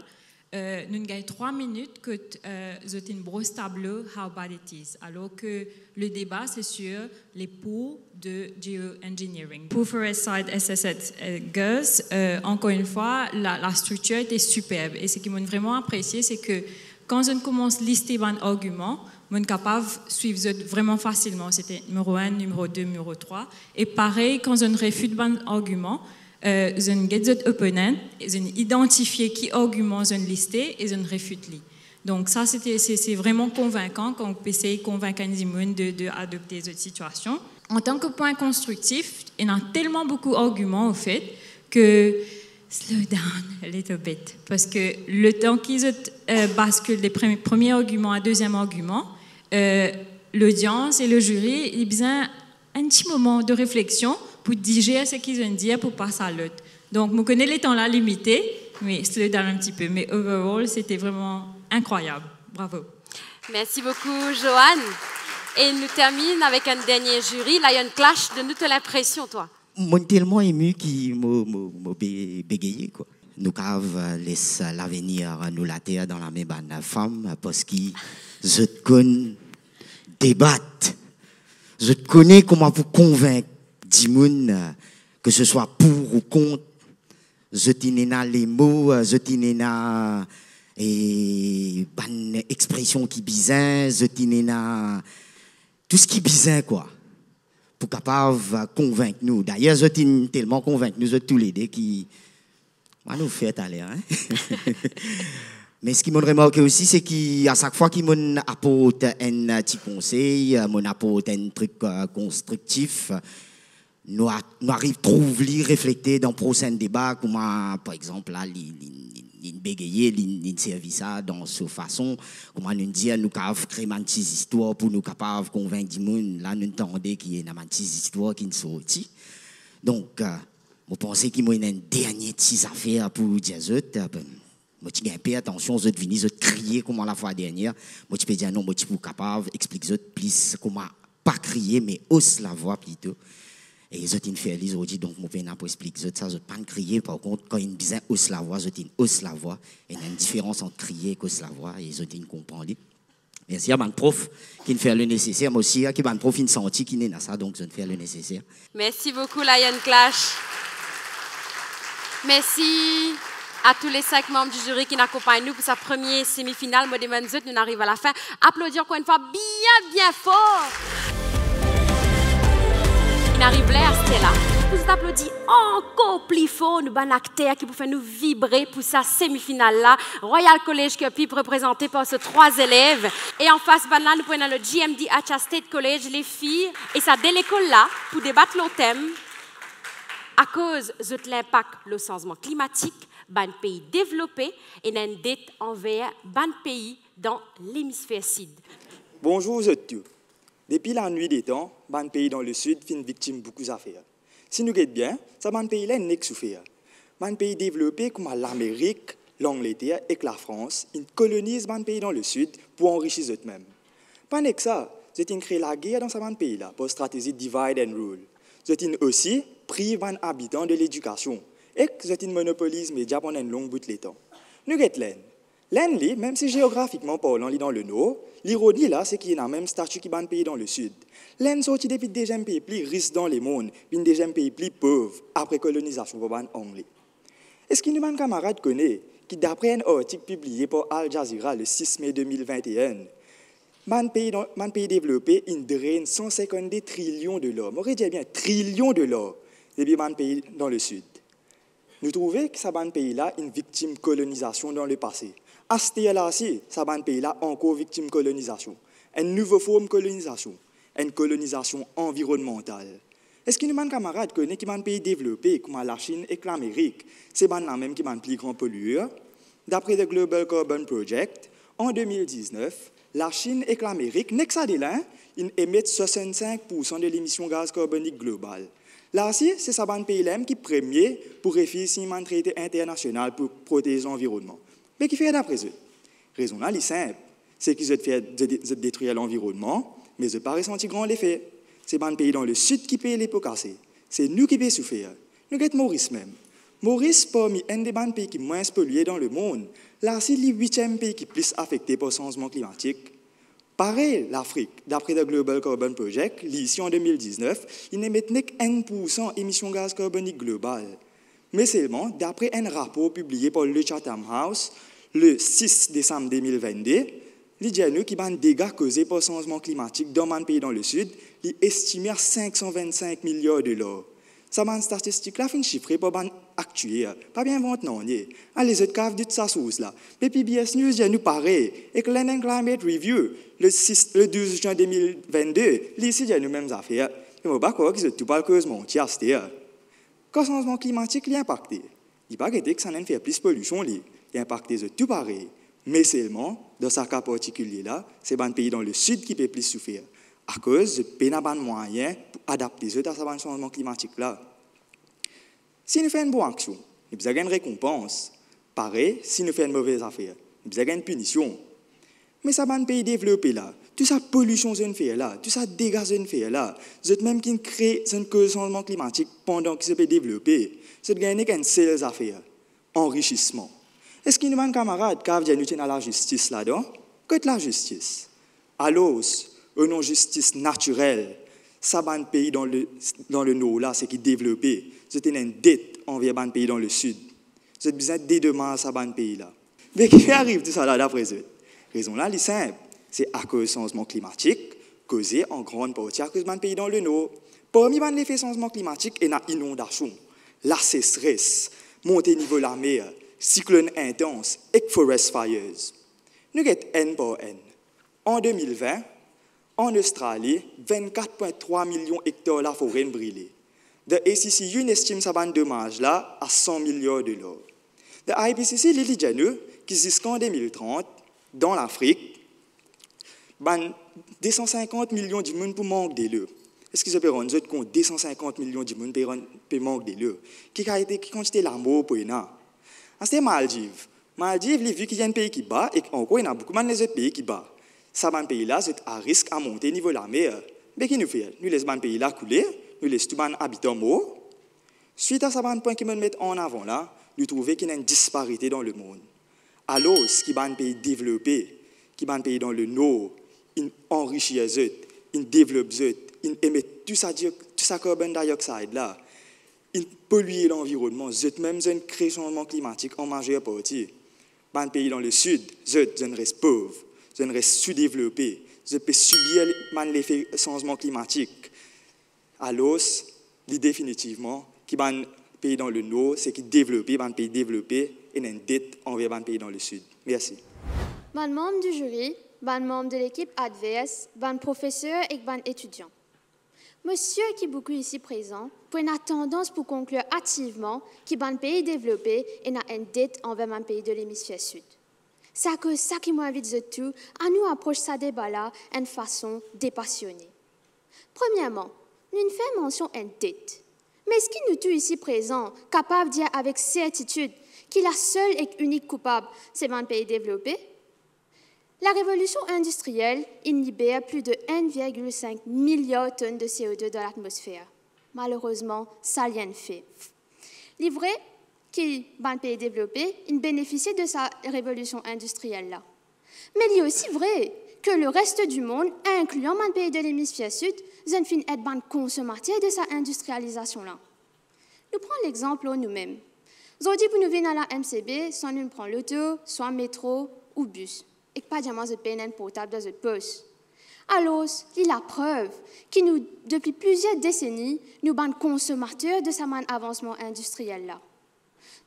Euh, nou gagn trwa minit kot, euh, zot inn bros tablo how bad it is, alors que le débat, c'est sur les pour de geoengineering. Pour Forest Site S S S, euh, Girls, euh, encore une fois, la, la structure était superbe. Et ce qui m'a vraiment apprécié, c'est que quand je commence à lister bann argument, mo kapav swiv zot vreman fasilman. C'était numéro un, numéro deux, numéro trois. Et pareil, quand je réfute bann argument, euh, je get zot opponent, je identifie ki argument je liste et je réfute li. Donc ça, c'était, c'est, c'est vraiment convaincant quand on peut essayer de convaincre un dimoun de, de adopter zot situation. En tant que point constructif, il y a tellement beaucoup d'arguments, au fait, que slow down a little bit. Parce que le temps qu'ils, euh, basculent des premi-, premiers arguments à deuxième argument, euh, l'audience et le jury, ils ont besoin un petit moment de réflexion pour digérer ce qu'ils viennent dire pour passer à l'autre. Donc, mo kone letan la limité, mais slow down un petit peu. Mais overall, c'était vraiment incroyable. Bravo. Merci beaucoup, Joanne. Et nous terminons avec un dernier jury. Là, il y a une clash de notes, l'impression, toi. Mo telman emi ki mo, mo, mo be-, begaye, kwa. Nou kav, euh, les, euh, lavenir, euh, nou later dan lame bann fam, euh, parski zot konn debat. Zot kone kouma pou konvink dimoun, euh, ke se swa pour ou kont. Zot inn ena lemo, euh, zot inn ena, e, bann expresion ki bizin, zot inn ena tou seki bizin, kwa, pou kapav, euh, konvink nou. Dayer, zot inn telman konvink nou, zot toulede, ki, mo nou fer taler, hein? Me seki mo remarke osi, se ki a sak fwa ki mo aport enn ti konsey, mo aport enn trik, euh, konstriktif, nou a-, nou ariv trouv li reflekte dan prosin deba, kouma, par exanp, la, li, li, li, li begaye, li, li servi sa dan so fason, kouma nou dir, nou kav kre bann ti zistwar pou nou kapav konvink dimoun. La, nou tande ki ena bann ti zistwar ki sorti. Donk, euh, mo panse ki mo ena enn dernie ti zafer pou dir zot, euh, mo ti gagn pe atansion, zot vini, zot kriye kouma lafwa dernie. Mo ti pe dir non, mo ti pou kapav explik zot plis kouma pa kriye, me os lavwa plito. E zot inn fer li zordi, donk mo pena pou explik zot sa, zot pa'nn kriye, par kont, kan inn bizin os lavwa, zot inn os lavwa. Ena enn diferans ant kriye ek os lavwa, e zot inn konpran li. Mersi a bann prof ki inn fer le neseser, mo sir ki bann prof inn santi ki ena sa, donk zot inn fer le neseser. Merci beaucoup, Lion Clash. Merci à tous les cinq membres du jury ki inn akonpagn nou pou sa premie semifinal. Mo demann zot, nou ariv a lafin. Aplodi ankor enn fwa bien, bien for. Inn ariv ler aster la pou zot aplodi ankor pli for nou bann akter ki pou fer nou vibre pou sa semifinal la. Royal College Curepipe reprezante par so trwa zelev. E anfas bann la, nou pou ena le G M D Hatcha State College, lefi. E sa de lekol la pou debat lor tem, akoz zot linpak lor sanzman klimatik, bann pei devlope ena enn det anver bann pei dan Lemisfer Sid. Bonzour zot tou. Depi lanwit detan, bann pei dan Lesid finn viktim boukou zafer. Si nou get bien, sa bann pei la nek soufer. Bann pei devlope kouma Lamerik, Langleter ek Lafrans inn koloniz bann pei dan Lesid pou anrisi zot mem. Pa nek sa, zot inn kre lager dan sa bann pei la par stratezi divide and rule. Zot inn osi priv bann abitan de ledikasion, ek zot inn monopoliz media pandan enn long bout letan. Nou get Lenn. Lenn li, mem si zeografikman parlan li dan lenor, lironi la se ki ena mem stati ki bann pei dan Lesid. Lenn sorti depi deziem pei pli ris dan lemond, vinn deziem pei pli pov apre kolonizasion par bann Angle. Eski nou bann kamarad kone ki dapre enn artik pibliye par Al Jazeera le sis me de mil vinte-enn, bann pei dan, bann pei devlope inn drenn san sinkannde trilion dolar, mo redir bien, trilion dolar, depi bann pei dan Lesid. Nou trouve ki sa bann pei la inn viktim kolonizasion dan lepase. Aster la si, sa bann pei la ankor viktim kolonizasion. Enn nouvo form kolonizasion, enn kolonizasion anvironnmantal. Eski nou bann kamarad kone ki bann pei devlope, kouma Lasinn ek Lamerik, se bann la mem ki bann pli gran polier? Dapre The Global Carbon Project, an de mil diznef, Lasinn ek Lamerik, nek sa de la, inn emet swasannsink poursan de lemision gaz karbonik global. La si, se sa bann pei la mem ki premie pou refiz sign bann trete internasional pou protez lanvironnman. Me kifer dapre zot? Rezon la li sinp, se ki zot fer, zot, zot detrir lanvironnman, me zot pa resanti gran lefe. Se bann pei dan Lesid ki pey lepo kase. Se nou ki pe soufer. Nou get Moris mem. Moris, parmi enn de bann pei ki mwins polie dan lemond, la osi li witiem pei ki plis afekte par sanzman klimatik. Parey Lafrik, dapre The Global Carbon Project, li isi an de mil diznef, li emet nek enn poursan emision gaz karbonik global. Me selman, dapre enn rapor pibliye par le Chatham House le sis desam de mil vennde, li dir nou ki bann dega koze par sanzman klimatik dan bann pei dan Lesid, li estime a sink san vinn-sink miliar dolar. Sa bann statistik la finn sifre par bann aktier, pa pe invant nanye. Ale, zot kav dout sa sours la. Me P B S News dir nou parey, ek London Climate Review, le sis, le douz zin de mil vennde, li osi dir nou mem zafer. E mo pa krwar ki zot tou pou al koz manti aster. Kan sanzman klimatik li inpakte, li pa gete kisannla fer plis polision li, li inpakte zot tou parey. Me selman, dan sa ka partikilie la, se bann pei dan Lesid ki pe plis soufer, akoz zot pena bann mwayin pou adapte zot a sa bann sanzman klimatik la. Si nou fer enn bon aksion, nou bizin gagn rekonpans. Parey, si nou fer enn move zafer, nou bizin gagn pinision. Me sa bann pei devlope la, tou sa polision zot inn fer la, tou sa dega zot inn fer la, zot mem ki inn kre, zot inn koz sanzman klimatik pandan ki zot pe devlope, zot gagn nek enn sel zafer, anrisisman. Eski nou bann kamarad kav dir nou ti ena lazistis ladan? Kot lazistis? Alor, o non zistis natirel, sa bann pei dan le, dan le Nor la, seki devlope, zot ena enn det anver bann pei dan Lesid. Zot bizin dedomaz sa bann pei la. Me ki pe ariv tousala dapre zot? Rezon la li sinp, se akoz sanzman klimatik, koze an gran parti akoz bann pei dan le Nor. Parmi bann lefe sanzman klimatik, ena inondasion, lasesres, monte nivo lamer, siklonn intans ek forest fires. Nou get enn par enn. An de mil vin, an Ostrali, vinn-kat pwin trwa milion ektar lafore inn brile. The A C C U inn estim sa bann domaz la a san miliar dolar. The I P C C, li, li dir nou ki ziska an de mil trant, dan Lafrik, bann de san sinkant milion dimoun pou mank delo. Eski zot pe rann zot kont de san sinkant milion dimoun pe rann, pe mank delo? Ki kalite, ki kantite lamor pou ena? Aster Maldiv. Maldiv, li vi ki li enn pei ki ba, ek ankor ena boukou bann lezot pei ki ba. Sa bann pei la, zot a risk a monte nivo lamer. Be ki nou fer? Nou les bann pei la koule, nou les tou bann abitan mor. Swit a sa bann pwin ki mo'nn met an avan la, nou trouve ki ena enn disparite dan lemond. Alor, ki bann pei devlope, ki bann pei dan le Nor, inn anrisir zot, inn devlop zot, inn emet tou sa dio-, tou sa carbon dioxide la, inn polye lanvironnman, zot mem zot inn kre sanzman klimatik an mazer parti. Bann pei dan Lesid, zot, zot inn res pov, zot inn res soudevlope, zot pe sibir bann lefe sanzman klimatik. Alor, li definitivman ki bann pei dan le Nor, seki devlope, bann pei devlope, ena enn det anver bann pei dan Lesid. Mersi. Bann manm di ziri, bann manm de lekip advers, bann profeser ek bann etidian. Mo sir ki boukou isi prezan pou ena tandans pou konklir aktivman ki bann pei devlope ena enn det anver bann pei de Lemisfer Sid. Se akoz sa ki mo invit zot tou a nou apros sa deba la enn fason depasione. Premierman, nou'nn fer mansion enn det. Me eski nou tou isi prezan kapav dir avek sertitid ki lasel ek inik koupab se bann pei devlope? Larevolision indistriel inn liber plis de enn virgil sink miliar tonn de C O deux dan latmosfer. Malerezman, sa li enn fe. Li vre ki bann pei devlope inn benefisie de sa revolision indistriel la. Me li osi vre ki le rest di mond, inklian bann pei de Lemisfer Sid, zot inn finn et bann konsomater de sa indistrializasion la. Nou pran lexanp lor noumem. Zordi pou nou vinn al a M C B, swa nou pran loto, swa metro ou bis. Ek pa dir mwa zot pena enn portab dan zot pos. Alor, li laprev ki nou, depi plizier deseni, nou bann konsomater de sa bann avansman indistriel la.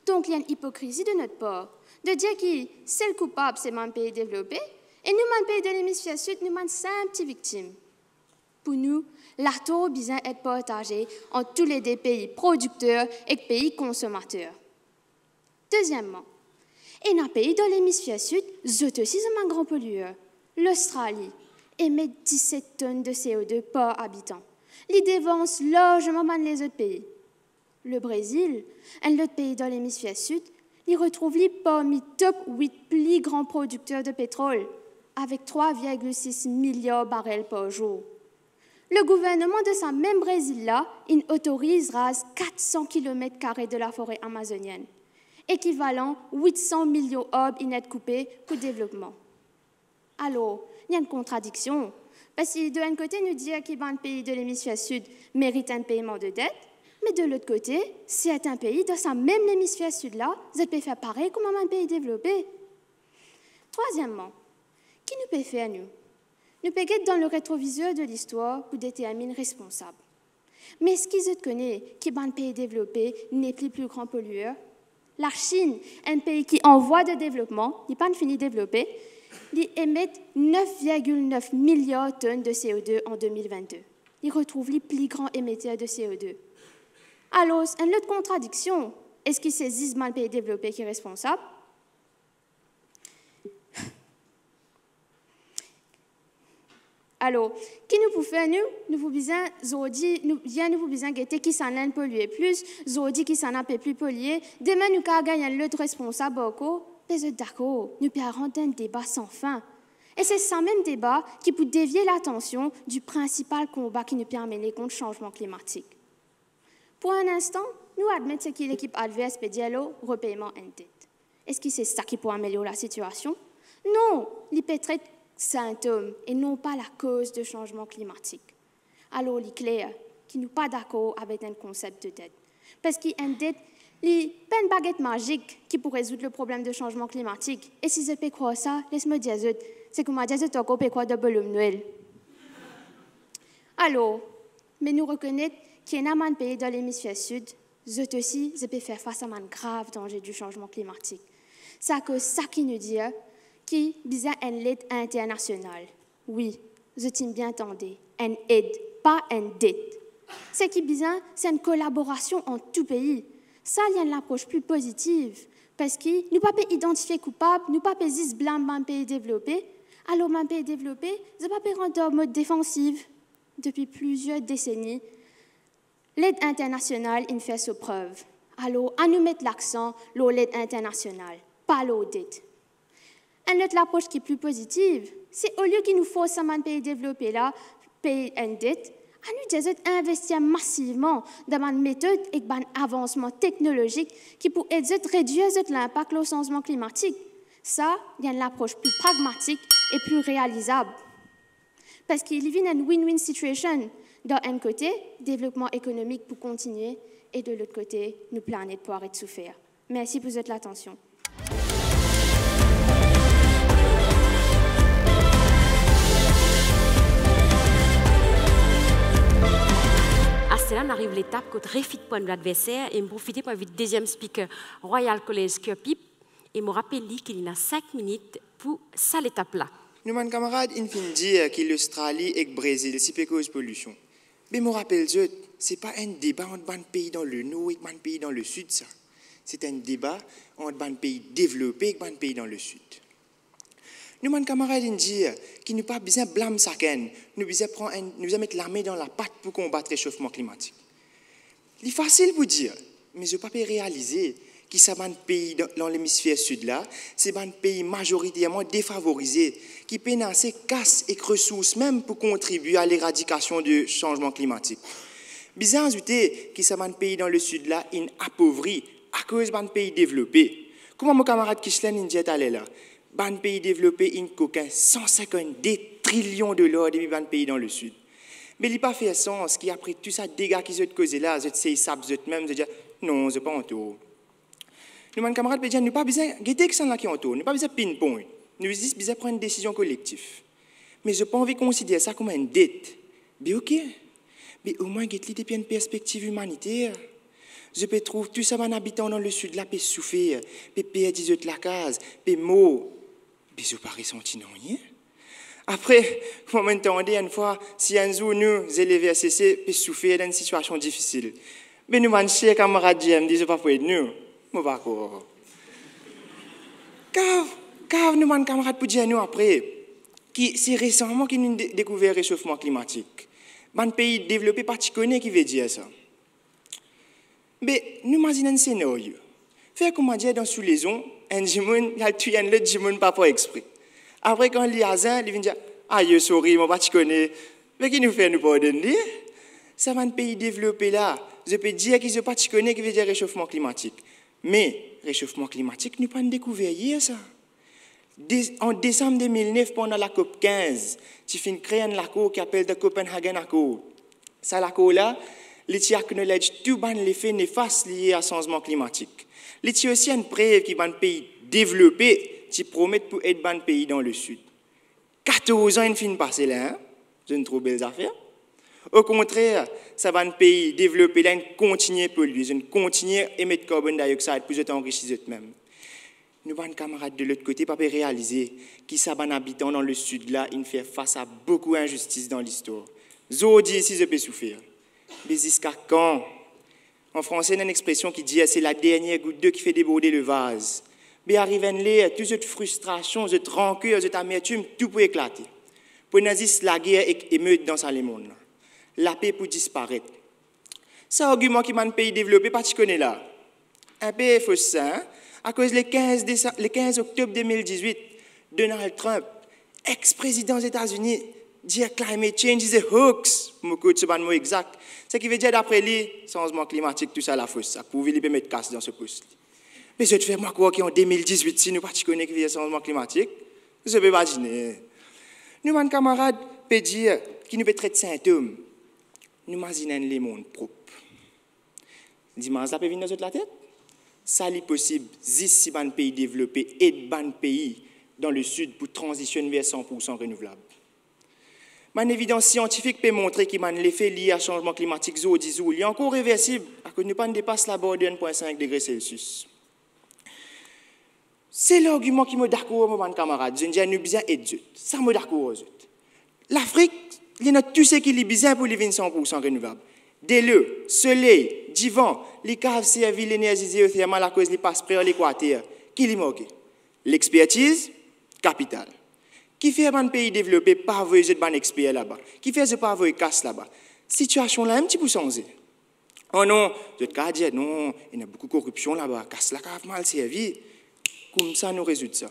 Donk, li enn ipokrizi de not par de dir ki sel koupab se bann pei devlope, e nou bann pei de Lemisfer Sid, nou bann sinp ti viktim. Pou nou, lator bizin et partaze ant toulede pei prodikter ek pei konsomater. Dezieman, ena pei dan Lemisfer Sid, zot osi zot bann gran polier. Lostrali emet diset tonn de C O deux par abitan. Li devans larzman bann lezot pei. Le Brezil, enn lot pei dan Lemisfer Sid, li retrouv li parmi top wit pli gran prodikter de petrol, avek trwa virgil sis miliar barel par zour. Le gouverneman de sa mem Brezil la inn otoriz raz kat san kilomet kare de lafore amazonienn, ekivalan wit san milion arb inn et koupe pou devlopman. Alor, li enn kontradiksion, parski de enn kote nou dir ki bann pei de lemisfer sid merit enn peyman de det, me de lot kote, sertin pei dan sa mem lemisfer sid la, zot pe fer parey kouma bann pei devlope. Trwazieman, ki nou pe fer nou? Nou pe get dan le retrovizer de listwar pou determinn responsab. Me eski zot kone ki bann pei devlope nepli pli gran polier? Lasinn, enn pei ki an vwa de devlopman, li pa'nn fini devlope, li emet nef virgil nef miliar tonn de C O deux an de mil vennde. Li retrouv li pli gran emeter de C O deux. Alor, enn lot kontradiksion, eski se zis bann pei devlope ki responsab? Alor, ki nou pou fer nou? Nou pou bizin, zordi, nou, yer nou pou bizin gete kisannla inn polie plis, zordi kisannla pe pli polie, demin nou kav gagn enn lot responsab ankor, be zot dakor, nou pe al rant dan enn deba san fin. E se sa mem deba ki pou devie latansion di prinsipal konba ki nou pe amene kont sanzman klimatik. Pou enn instan, nou admet seki lekip advers pe dir lor repeyman enn det. Eski se sa ki pou amelior lasitiasion? Non, li pe tret sintom e non pa lakoz de sanzman klimatik. Alor, li kler ki nou pa dakor avek enn konsep de det. Parski enn det, li pa enn baget mazik ki pou rezoud le problem de sanzman klimatik. E si zot pe krwar sa, les mo dir zot, se kouma dir zot ankor pe krwar dan Bonhomme Noël. Alor, me nou rekonet ki ena bann pei dan lemisfer sid, zot osi, zot pe fer fas a bann grav danze di sanzman klimatik. Sa koz sa ki nou dir ki bizin enn led internasional. Wi, zot inn bien tande, enn ed, pa enn det. Seki bizin, se enn kolaborasion ant tou pei. Sa li enn lapros pli pozitiv, parski nou pa pe idantifie koupab, nou pa pe zis blam bann pei devlope. Alor bann pei devlope, zot pa pe rant dan mod defansiv. Depi plizier deseni, led internasional inn fer so prev. Alor, anou met laksan lor led internasional, pa lor det. Enn lot lapros ki pli pozitiv, se olie ki nou fors sa bann pei devlope la pey enn det, anou dir zot investir masivman dan bann metod ek bann avansman teknolozik ki pou ed zot redwir zot linpak lor sanzman klimatik. Sa, li enn lapros pli pragmatik e pli realizab. Parski li vinn enn win-win situation. Dan enn kote, devlopman ekonomik pou kontigne e de lot kote, nou planet pou aret soufer. Mersi pou zot latansion. Aster la, nou ariv letap kot refit pwin de ladverser e mo profite pou invit deziem spiker Royal College Curepipe, e mo rapel li ki li ena sink minit pou sa letap la. Nou bann kamarad inn finn dir ki Lostrali ek Brezil ti pe koz polision. Be mo rapel zot, se pa enn deba ant bann pei dan Lenor ek bann pei dan Lesid sa. Se enn deba ant bann pei devlope ek bann pei dan Lesid. Nou bann kamarad inn dir ki nou pa bizin blam sakenn, nou bizin pran enn, nou bizin met lame dan lapat pou konbat resofman klimatik. Li fasil pou dir, me zot pa pe realize ki sa bann pei dan, dan lemisfer sid la, se bann pei mazoriterman defavorize, ki pena ase kas ek resours mem pou kontribie a leradikasion de sanzman klimatik. Bizin azoute ki sa bann pei dan Lesid la inn apovri akoz bann pei devlope. Kouma mo kamarad Kislen inn dir taler la, bann pei devlope inn kokin san sinkant-de trilion dolar depi bann pei dan Lesid. Me li pa fer sans ki apre tou sa dega ki zot koze la, zot sey sab zot mem, zot dir, "Non, zot pa antor." Nou bann kamarad pe dir, nou pa bizin gete kisannla ki antor, nou pa bizin pinpoint. Nou zis bizin pran enn desizion kolektif. Me zot pa anvi konsider sa kouma enn det. Be oke. Be omwin get li depi enn perspektiv imaniter. Zot pe trouv tou sa bann abitan dan Lesid la pe soufer, pe perdi zot lakaz, pe mor. Be zot pa resanti nanye. Apre, kouma mo'nn tande enn fwa, si enn zour nou, zelev R C C, pe soufer dan enn sitiasion difisil, be nou bann ser kamarad G M D, zot pa pou ed nou. Mo pa krwar. Kav, kav nou bann kamarad pou dir nou apre ki se resaman ki nou de-, dekouver resofman klimatik. Bann pei devlope pa ti kone ki vedir sa. Be, nou mazinn enn senaryo. Fer kouma dir dan Sou Lezon, enn dimoun, li al touy enn lot dimoun pa par expre. Apre, kan li azin, li vinn dir, "Ayo, sorry, mo pa ti kone, Me ki nou fer, nou pardonn li? Sa bann pei devlope la, zot pe dir ki zot pa ti kone ki vedir resofman klimatik. Me resofman klimatik, nou pa'nn dekouver yer sa. De-, an desam de mil nef, pandan la COP kinz, ti finn kre enn lakor ki apel The Copenhagen Accord. Sa lakor la, li ti acknowledge tou bann lefe nefas liye a sanzman klimatik. Li ti osi enn prev ki bann pei devlope ti promet pou ed bann pei dan Lesid. Katorz an inn finn pase la, en? Zot inn trouv bel zafer? Okontrer, sa bann pei devlope la inn kontigne polye, zot inn kontigne emet carbon dioxide pou zot anrisi zotmem. Nou bann kamarad de lot kote pa pe realize ki sa bann abitan dan Lesid la inn fer fas a boukou inzistis dan listwar. Zordi isi zot pe soufer. Me ziska kan? An franse, ena enn expresion ki dir, "C'est la dernière goutte d'eau qui fait déborder le vase." Be ariv enn ler, tou zot fristrasion, zot ranker, zot amertim, tou pou eklate. Pou ena zis lager ek emet dan sa lemonn la. Lape pou disparet. Sa argiman ki bann pei devlope pa ti kone la. Inpe fos sa, en? Akoz le kinz desa-, le kinz oktob de mil dizwit, Donald Trump, ex-prezidan Zetazini, dir climate change is a hoax. Mo koz so bann mo exak. Seki vedir, dapre li, sanzman klimatik, tou sa lafos. Sa prouve li pe met kas dan so pos li. Me zot fer mwa krwar ki an de mil dizwit, si nou pa ti kone ki vedir sanzman klimatik, zot pe badine. Nou bann kamarad pe dir ki nou pe tret sintom. Nou mazinn enn lemonn prop. Zimaz la pe vinn dan zot latet? Sa li posib zis si bann pei devlope ed bann pei dan Lesid pou tranzisionn ver san pou san renouvlab. Bann evidans siantifik pe montre ki bann lefe liye a sanzman klimatik zordi zour, li ankor reversib, akoz nou pa'nn depas labar de enn pwin sink degre Celsius. Sel argiman ki mo dakor, mo bann kamarad, zot inn dir nou bizin ed zot. Sa mo dakor ar zot. Lafrik, li ena tou seki li bizin pou li vinn san pou san renouvlab. Delo, soley, divan, li kav servi lenerzi zeotermal akoz li pas pre ar lekwater. Ki li manke? Lexpertiz, kapital. Kifer bann pei devlope pa avoy zot bann exper laba? Kifer zot pa avoy kas laba? Sitiasion la mem ti pou sanze. Oh non, zot kav dir, "Non, ena boukou koripsion laba, kas la kav mal servi." Koumsa nou rezoud sa.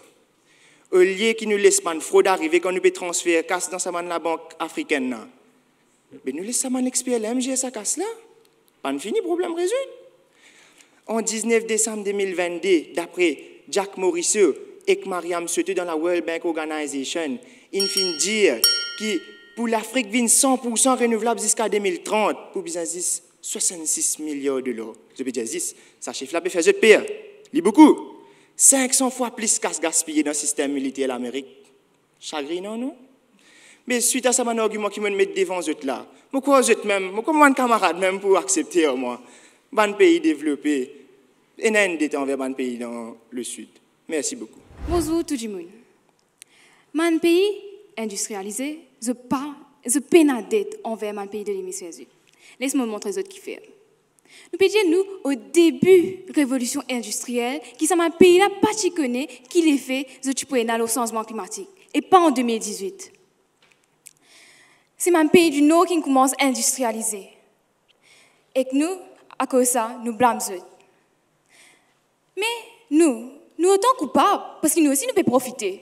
Olie ki nou les bann frod arive kan nou pe transfer kas dan sa bann labank afrikenn la, be nou les sa bann exper la mem zer sa kas la. Pa'nn fini, problem rezoud. An diznef desam de mil vennde, dapre Jack Morisseau ek Mariam Soto dan la World Bank Organization, inn finn dir ki pou Lafrik vinn san pou san renouvlab ziska de mil trant, pou bizin zis swasannsis miliar dolar. Zot pe dir zis, sa sif la pe fer zot per. Li boukou. Sink san fwa plis kas gaspiye dan sistem militer Lamerik. Sagrinan, non? Me swit a sa bann argiman ki mo'nn met devan zot la, mo krwar zot mem, mo krwar mo bann kamarad mem pou aksepte ar mwa. Bann pei devlope ena enn det anver bann pei dan Lesid. Mersi boukou. Bonzour tou dimoun. Bann pei indistrialize, zot pa, zot pena det anver bann pei de Lemisfer Sid. Les mo montre zot kifer. Nou pe dir nou o debi revolision indistriel, ki sa bann pei la pa ti kone ki lefe zot ti pou ena lor sanzman klimatik, e pa an de mil dizwit. Se bann pei di Nor ki'nn koumans indistrialize. Ek nou, akoz sa, nou blam zot. Me nou, nou otan koupab, parski nou osi nou pe profite.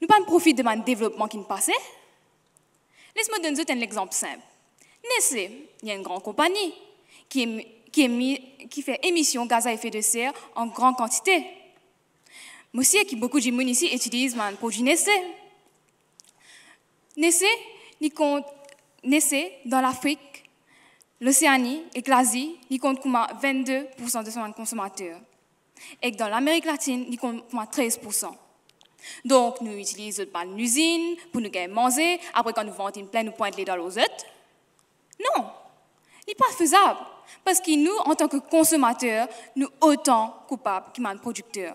Nou pa'nn profit de bann devlopman ki'nn pase. Les mo donn zot enn lexanp sinp. Nestlé, li enn gran konpagni ki emi-, ki emi-, ki fer emision gaz a efe de ser an gran kantite. Mo sir ki boukou dimoun isi itiliz bann prodwi Nestlé. Nestlé, li kont, Nestlé, dan Lafrik, Loseani ek Lazi, li kont kouma vennde pou san de so bann konsomater. Ek dan Lamerik Latinn, li kont kouma trez pou san. Donk, nou itiliz zot bann lizinn pou nou gagn manze, apre kan nou vant inn plin, nou pwint ledo lor zot? Non, li pa fezab, parski nou, antan ki konsomater, nou otan koupab ki bann prodikter.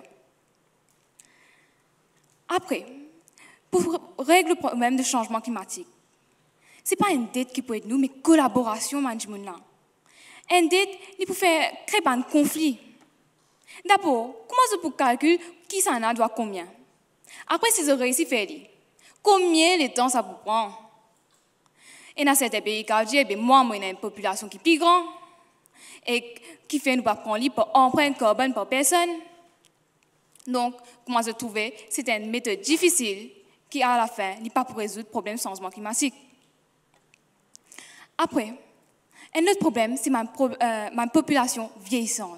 Apre, pou reg le problem de sanzman klimatik, se pa enn det ki pou ed nou, me kolaborasion bann dimoun la. Enn det, li pou fer kre bann konfli. Dabor, kouma zot pou kalkil kisannla dwa konbien? Apre, si zot reysi fer li, konbien letan sa pou pran? Ena sertin pei ki kav dir, "Be mwa, mo ena enn popilasion ki pli gran, e kifer nou pa pran li par anprint karbonn par personn." Donk, kouma zot trouve, se enn metod difisil ki, alafin, li pa pou rezoud problem sanzman klimatik. Apre, enn lot problem, se bann pro-, eh, bann popilasion vieyisan.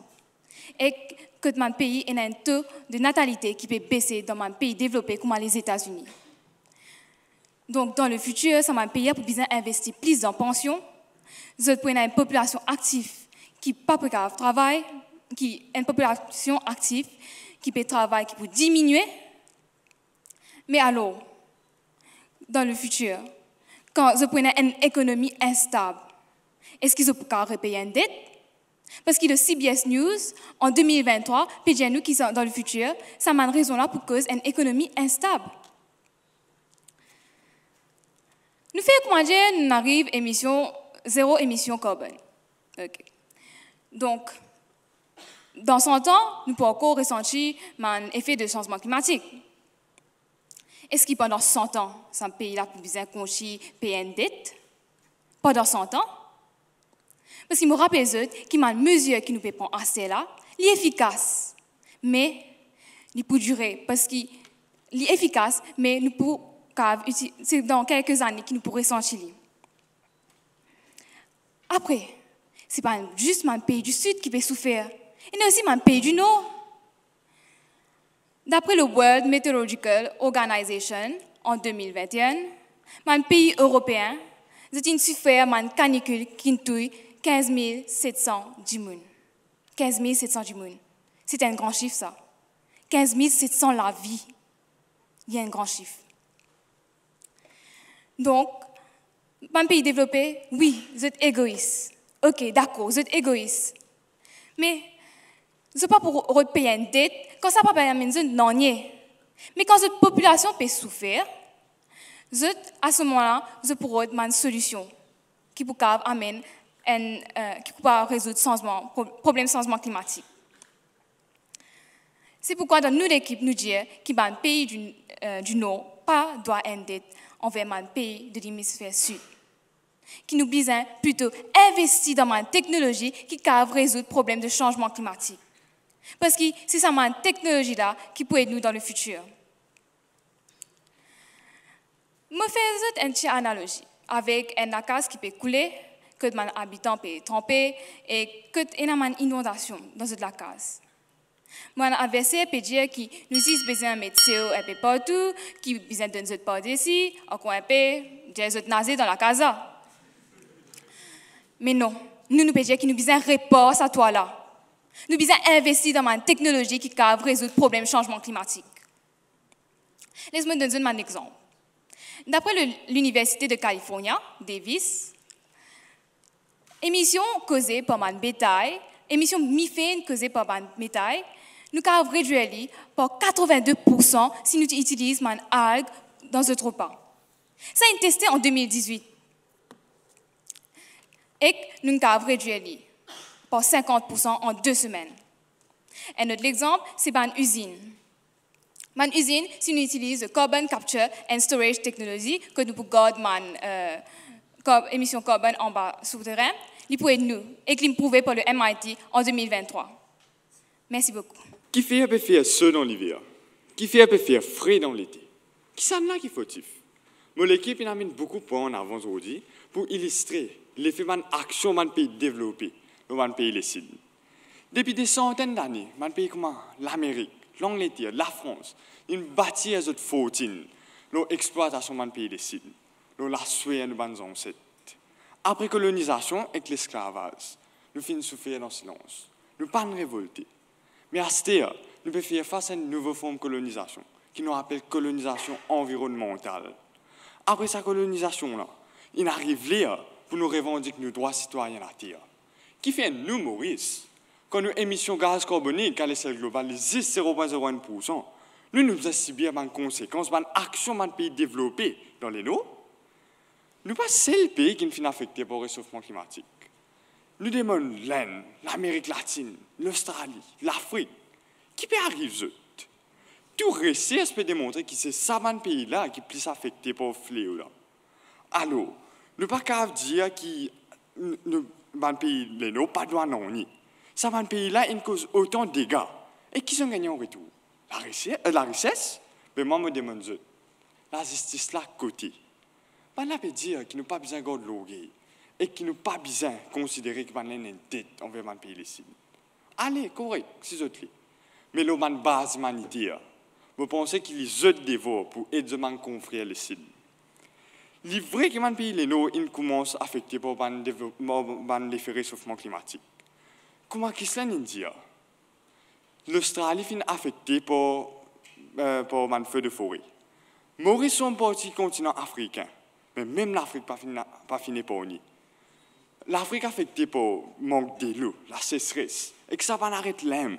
Ek kot bann pei ena enn to de natalite ki pe bese dan bann pei devlope kouma Lezetazini. Donk, dan lefitir, sa bann pei la pou bizin investi plis dan pansion. Zot pou ena enn popilasion aktif ki pa pou kapav travay, ki, enn popilasion aktif ki pe travay, ki pou diminie. Me alor, dan lefitir, kan zot pou ena enn ekonomi instab, eski zot pou kapav repey enn det? Parski le C B S News, an de mil vinn-trwa, pe dir nou ki sa, dan lefitir, sa bann rezon la pou koz enn ekonomi instab. Nou fer, koumadir, nou ariv emision, zero emision karbonn. Ok. Donk, dan san an, nou pou ankor resanti bann efe de sanzman klimatik. Eski pandan san an, sa pei la pou bizin kontign pey enn det? Pandan san an? Parski mo rapel zot ki bann mezir ki nou pe pran aster la, li efikas, me li pou dire, parski li efikas, me nou pou kapav iti-, se dan kelke zane ki nou pou resanti li. Apre, se pa zis bann pei di Sid ki pe soufer, ena osi bann pei di Nor. Dapre le World Meteorological Organization, an de mil vinn-enn, bann pei eropeen, zot inn soufer bann kanikil ki'nn touy kinz mil set san dimoun. Kinz mil set san dimoun. Se enn gran sif, sa. Kinz mil set san lavi. Li enn gran sif. Donk, bann pei devlope, wi, zot egois. Ok, dakor, zot egois. Me zot pa pou rod pey enn det, kan sa pa pe amenn zot nanye. Me kan zot popilasion pe soufer, zot, a se moman la, zot pou rod bann solision ki pou kapav amenn enn, eh, ki pou kapav rezoud sanzman, pro-, problem sanzman klimatik. Se poukwa dan nou lekip nou dir ki bann pei di, eh, di Nor pa dwa enn det anver bann pei de Lemisfer Sid. Ki nou bizin plito investi dan bann teknolozi ki kapav rezoud problem de sanzman klimatik. Parski se sa bann teknolozi la ki pou ed nou dan lefitir. Mo fer zot enn ti analozi avek enn lakaz ki pe koule, kot bann abitan pe tranpe e kot ena bann inondasion dan zot lakaz. Bann adverser pe dir ki nou zis bizin met seo inpe partou, ki bizin donn zot par desi, ankor inpe, dir zot naze dan lakaz la. Me non, nou, nou pe dir ki nou bizin repar sa twa la. Nou bizin investi dan bann teknolozi ki kapav rezoud problem sanzman klimatik. Les mo donn zot bann exanp. Dapre le, Liniversite de California, Davis, emision koze par bann betay, emision mifenn koze par bann betay, nou kapav redwir li par katrovin-de poursan si nou itiliz bann alg dan zot repa. Sa inn teste an de mil diz-wit. Ek nou kapav redwir li par sinkant poursan an de semenn. Enn lot lexanp, se bann izinn. Bann izinn, si nou itiliz carbon capture and storage technology, kot nou pou gard bann, eh, kar-, emision karbonn anba souterin, li pou ed nou, ek li prouve par le M I T an de mil vinn-trwa. Mersi boukou. Kifer pe fer so dan liver? Kifer pe fer fre dan lete? Kisannla ki fotif? Mo lekip inn amenn boukou pwin an avan zordi pou ilistre lefe bann aksion bann pei devlope lor bann pei Lesid. Depi de santenn lane, bann pei kouma Lamerik, Langleter, Lafrans, inn batir zot fortin lor explwatasion bann pei Lesid, lor laswer nou bann zanset. Apre kolonizasion ek lesklavaz, nou finn soufer dan silans. Nou pa'nn revolte. Me aster, nou pe fer fas a enn nouvo form kolonizasion, ki nou apel kolonizasion anvironnmantal. Apre sa kolonizasion la, inn ariv ler pou nou revandik nou drwa sitwayin later. Kifer nou, Moris, kan nou emision gaz karbonik a lesel global li zis zero pwin zero enn poursan, nou, nou bizin sibir bann konsekans bann aksion bann pei devlope dan Lenor? Nou pa sel pei ki finn afekte par resofman klimatik. Nou demann Lenn, Lamerik Latinn, Lostrali, Lafrik, ki pe ariv zot? Tou resers pe demontre ki se sa bann pei la ki plis afekte par fleo la. Alor, nou pa kapav dir ki n-, nou, bann pei Lenor pa dwa nanye. Sa bann pei la inn koz otan dega. E ki zot gagne an retour? Larese-, eh, larises? Be mwa, mo demann zot, lazistis la kote? Bannla pe dir ki nou pa bizin gard lorgey. e ki nou pa bizin konsidere ki bann la ena enn det anver bann pei Lesid. Ale, korek, si zot le. Me lor bann baz imaniter, mo panse ki li zot devwar pou ed zot bann konfrer Lesid. Li vre ki bann pei Lenor inn koumans afekte par bann devlop-, par bann lefe resofman klimatik. Kouma Ghislain inn dir, Lostrali finn afekte par, eh, par bann feu de forêt. Moris son parti kontinan afrikin, me mem Lafrik pa finn, pa finn epargne. Lafrik afekte par mank delo, lasesres, ek sa pa'nn aret la mem.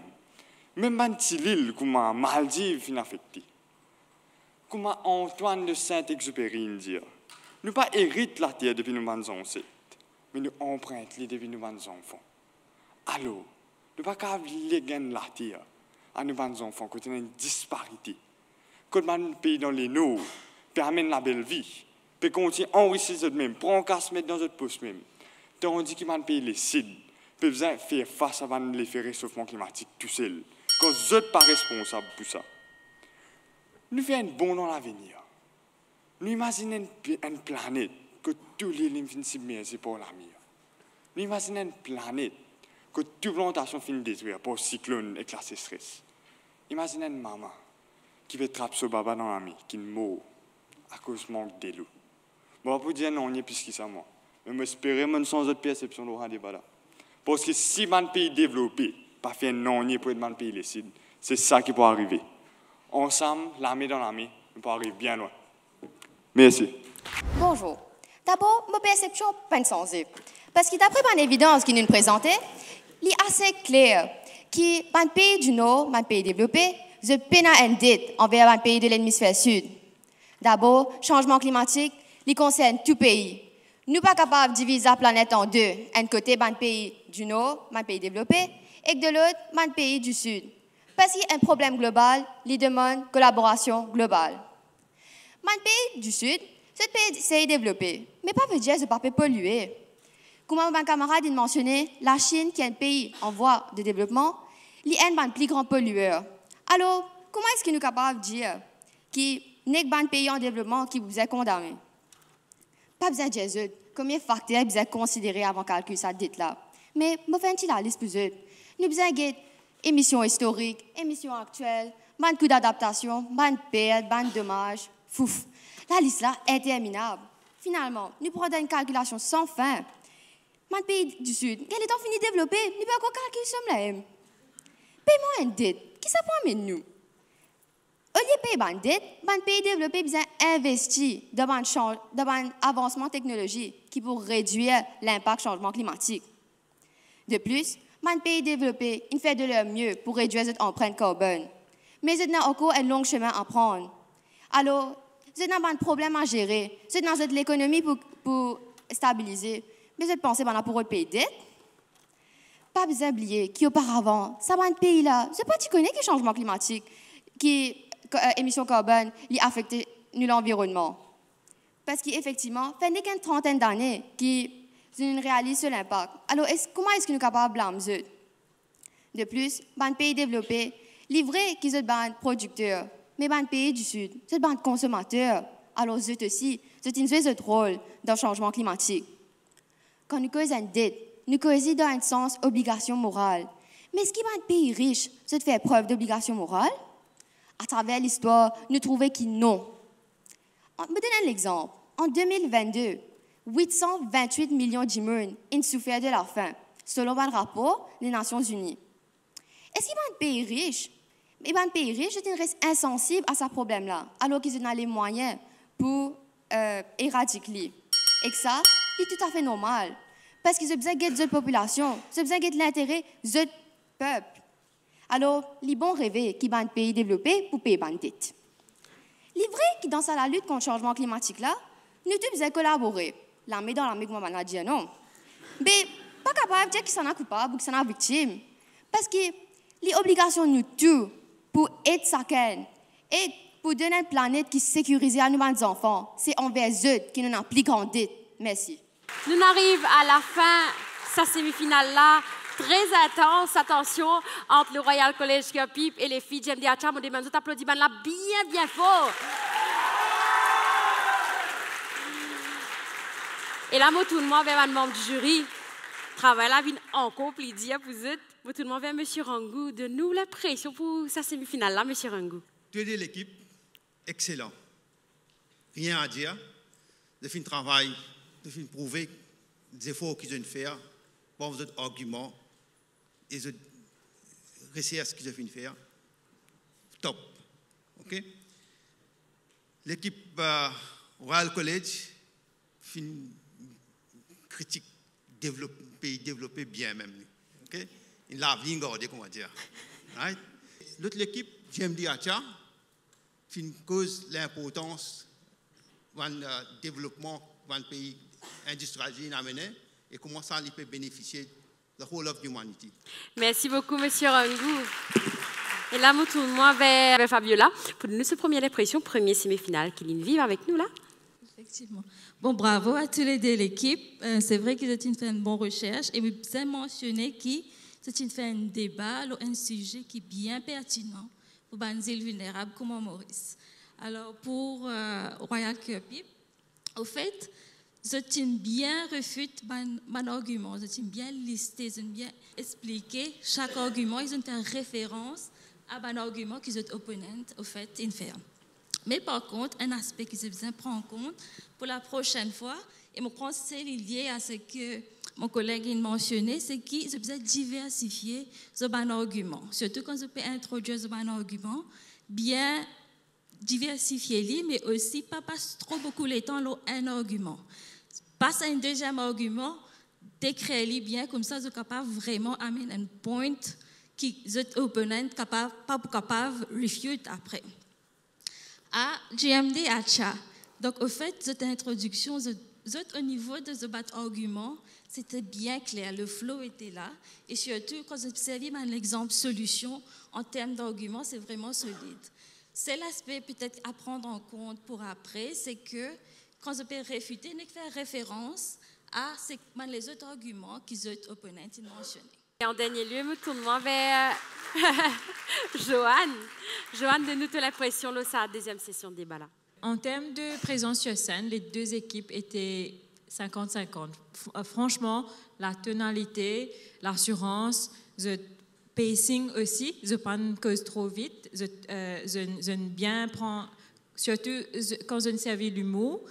Mem bann ti lil kouma Maldiv finn afekte. Kouma Antoine de Saint-Exupéry inn dir, nou pa erit later depi nou bann zanset, me nou anprint li depi nou bann zanfan. Alor, nou pa kav leg enn later a nou bann zanfan kot ena enn disparite, kot bann pei dan Lenor pe amenn labelvi, pe kontign anrisi zot mem, pran kas met dan zot pos mem, tandis ki bann pei Lesid pe bizin fer fas a bann lefe resofman klimatik tousel, kan zot pa responsab pou sa. Nou fer enn bond dan lavenir. Nou imazinn enn, enn planet kot tou lil inn finn sibmerze par lamer. Nou imazinn enn planet kot tou plantasion finn detrir par siklonn ek lasesres. Imazinn enn mama ki pe trap so baba dan lame, ki'nn mor akoz mank delo. Mo pa pou dir nanye plis ki sa, mwa. Me mo espere mo'nn sanz zot persepsion lor sa deba la. Parski si bann pei devlope pa fer nanye pou ed bann pei Lesid, se sa ki pou arive. Ansam, lame dan lame, nou pou ariv bien lwin. Mersi. Bonzour. Dabor, mo persepsion pa'nn sanze. Parski dapre bann evidans ki nou'nn prezante, li ase kler ki bann pei di Nor, bann pei devlope, zot pena enn det anver bann pei de lemisfer sid. Dabor, sanzman klimatik, li konsern tou pei. Nou pa kapav diviz laplanet an de, enn kote bann pei di Nor, bann pei devlope, ek de lot, bann pei di Sid. Parski enn problem global, li demann kolaborasion global. Bann pei di Sid, zot pe esey devlope, me pa vedir zot pa pe polie. Kouma bann kamarad inn mansione, Lasinn, ki enn pei an vwa de devlopman, li enn bann pli gran polier. Alor, kouma eski nou kapav dir ki nek bann pei an devlopman ki pou bizin kondane? Pa bizin dir zot komie fakter bizin konsidere avan kalkil sa det la. Me mo fer enn ti lalis pou zot. Nou bizin get emision istorik, emision aktiel, bann kou dadaptasion, bann pert, bann domaz. Fouf, lalis la interminab. Finalman, nou pou rant dan enn kalkilasion san fin. Bann pei di Sid, gagn letan fini devlope, nou pe ankor kalkil som la mem. Peyman enn det, ki sa pou amenn nou? Olie pey bann det, bann pei devlope bizin investi dan bann san-, dan bann avansman teknolozi ki pou redwir linpak sanzman klimatik. De plis, bann pei devlope inn fer de ler mie pou redwir zot anprint karbonn. Me zot ena ankor enn long sime a pran. Alor, zot ena bann problem a zere, zot ena zot lekonomi pou, pou stabilize, me zot panse bannla pou rod pey det? Pa bizin bliye ki oparavan, sa bann pei la, zot pa ti kone ki sanzman klimatik, ki, eh, emision karbonn, li afekte nou lanvironnman. Parski efektivman, fer nek enn trantenn dane ki zot inn realiz so linpak. Alor, es-, kouma eski nou kapav blam zot? De plis, bann pei devlope, li vre ki zot bann prodikter, me bann pei di Sid, zot bann konsomater. Alor zot osi, zot inn zwe zot rol dan sanzman klimatik. Kan nou koz enn det, nou koz li dan enn sans obligasion moral. Me eski bann pei ris, zot fer prev dobligasion moral? Atraver listwar, nou trouve ki non. An, mo donn enn lexanp. An de mil vennde, wit san vintwit milion dimoun inn soufer de lafin, selon bann rapor Lenasion Zini. Eski bann pei ris, e bann pei ris, zot inn res insansib a sa problem la, alor ki zot ena lemwayin pou, eh, eradik li? Ek sa, li toutafe normal, parski zot bizin get zot popilasion, zot bizin get lintere zot pep. Alor, li bon reve ki bann pei devlope pou pey bann det. Li vre ki dan sa lalit kont sanzman klimatik la, nou tou bizin kolabore, lame dan lame kouma bannla dir, non? Me pa kapav dir kisannla koupab ou kisannla viktim, parski li obligasion nou tou pou ed sakenn ek pou donn enn planet ki sekirize a nou bann zanfan. Se anver zot ki nou ena pli gran det. Mersi. Nou'nn ariv a lafin sa semifinal la, tre intans, atansion, ant le Royal College Curepipe e le Fiji M D H A. Mo demann zot aplodi bannla bien, bien for. E la, mo tourn mwa ver bann manm di ziri. Travay la vinn ankor pli dir pou zot. Mo tourn mwa ver Misie Rangou. Donn nou linpresion pou sa semifinal la, Misie Rangou. Tou le de lekip, exelan. Rien a dir. Zot finn travay, zot finn prouve zefor ki zot finn fer, par zot argiman e zot resers ki zot finn fer. Top. Ok? Lekip, euh, Royal College finn kritik devlop-, pei devlope bien mem li. Ok? Inn lav li, inn garde, kouma dir. Right? Lot lekip, G M D Acha, finn koz linportans bann, euh, devlopman bann pei, indistri inn amene, e kouma sa li pe benefisie the whole of humanity. Mersi boukou, Misie Rangou. E la, mo tourn mwa ver, ver Fabiola, pou donn nou so premie linpresion, premie semifinal ki linn viv avek nou la. Efektivman. Bon, bravo a tou le de lekip. Euh, se vre ki zot inn fer enn bon resers, e mo bizin mansione ki zot inn fer enn deba lor enn size ki bien pertinan pou bann zil vilnerab kouma Moris. Alor, pou, euh, Royal Curepipe, Anfet, zot inn bien refit bann, bann argiman, zot inn bien liste, zot inn bien explike sak argiman, e zot inn fer referans a bann argiman ki zot opponent, anfet, inn fer. Me par kont, enn aspe ki zot bizin pran kont pou la prosenn fwa, e mo pans se li lie a seki mo koleg inn mansione, se ki zot bizin diversifie zot bann argiman. Sirtou kan zot pe introdir zot bann argiman, bien diversifie li, me osi pa pas tro boukou letan lor enn argiman. Pas a enn deziem argiman, dekrir li bien, koumsa zot kapav vreman amenn enn point ki zot opponent kapav, pa pou kapav refute apre. A G M D Acha, donk, anfet, zot introdiksion, zot, zot o nivo de zot bann argiman, se ti bien kler, le flow ete la, e sirtou kan zot servi bann lexanp solision an term dargiman, se vreman solid. Sel aspe petet a pran an kont pou apre, se ki kan zot pe refite, nek fer referans a se bann lezot argiman ki zot opponent inn mansione. E an dernie lie, mo tourn mwa ver Joanne. Joanne, donn nou to linpresion lor sa deziem sesion deba la. An term de prezans sur scène, les deux équipes étaient cinquante cinquante. F-, euh, franchement, la tonalité, l'assurance, zot pacing osi, zot pa'nn koz tro vit, zot, euh, zot, zot bien pran, sirtou, z-, kan zot servi limour,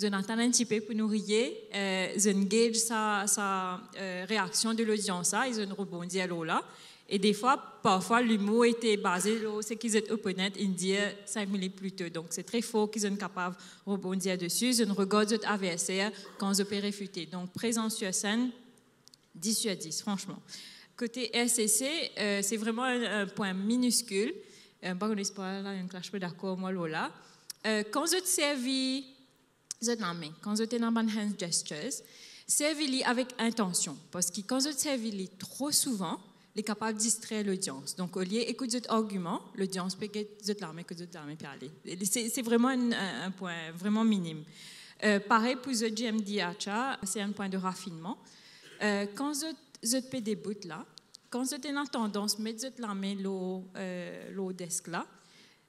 zot atann enn tipe pou nou rie, euh, zot gage sa, sa, euh, reaksion de lodians la, e zot rebondi lor la. E defwa, parfwa, limour ete baze lor seki zot opponent inn dir sink minit pli to. Donk, se tre for ki zot kapav rebondi desi, zot regard zot adverser kan zot pe refite. Donk, prezans sur scène, dix sur dix, franchement. Kote R C C, euh, se vreman enn, enn pwin miniskil. Euh, mo pa kone si pa la, enn klas pe dakor mwa lor la. Euh, kan zot servi zot lame, kan zot ena bann hand gestures, servi li avek intansion, parski kan zot servi li tro souvan, li kapav distrer lodians. Donk, olie ekout zot argiman, lodians pe get zot lame kot zot lame pe ale. E se, se vreman enn, enn, enn pwin vreman minim. Euh, parey pou zot G M D Acha, se enn pwin de rafinnman. Euh, kan zot, zot pe debout la, kan zot ena tandans met zot lame lor, euh, lor desk la,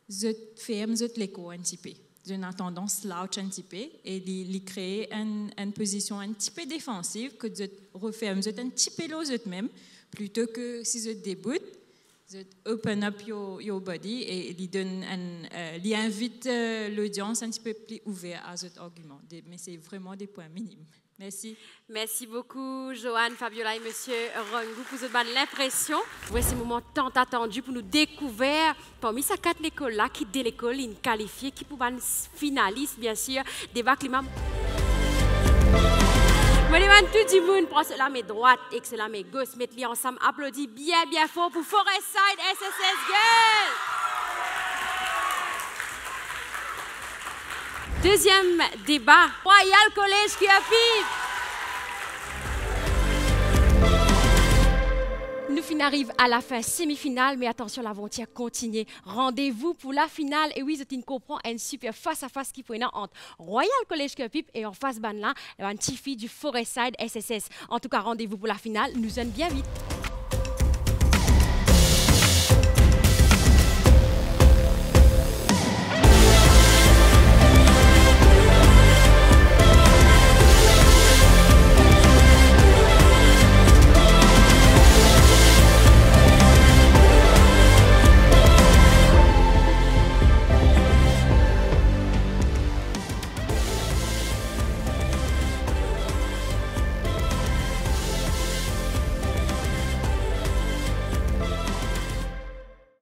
zot ferm zot lekor enn tipe. Zot ena tandans slouch enn tipe e li, li kree enn, enn pozision enn tipe defansiv, kot zot referm zot enn tipe lor zot mem, plito ki si zot debout, zot open up your, your body e li donn enn, euh, li invit, euh, lodians enn tipe pli ouver a zot argiman. De, me se vreman de pwin minim. Mersi. Mersi boukou, Joanne, Fabiola e Misie Rangou, pou zot bann linpresion. Wi, se moman tan atandi pou nou dekouver, parmi sa kat lekol la, ki de lekol inn kalifie, ki pou bann s-, finalis, bien sir, deba klima. Mo demann tou dimoun pran so lame drwat ek so lame gos, met li ansam, aplodi bien, bien for pou Forest Side S S S Girls. Deziem deba, Royal College Curepipe. Nou finn ariv a lafin semifinal, me atansion, lavantir kontinie. Randevou pou lafinal. E wi, zot inn konpran, enn siper fas a fas ki pou ena ant Royal College Curepipe e anfas bann la, bann tifi di Forest Side S S S. Antouka, randevou pou lafinal, nou zwenn bien vit.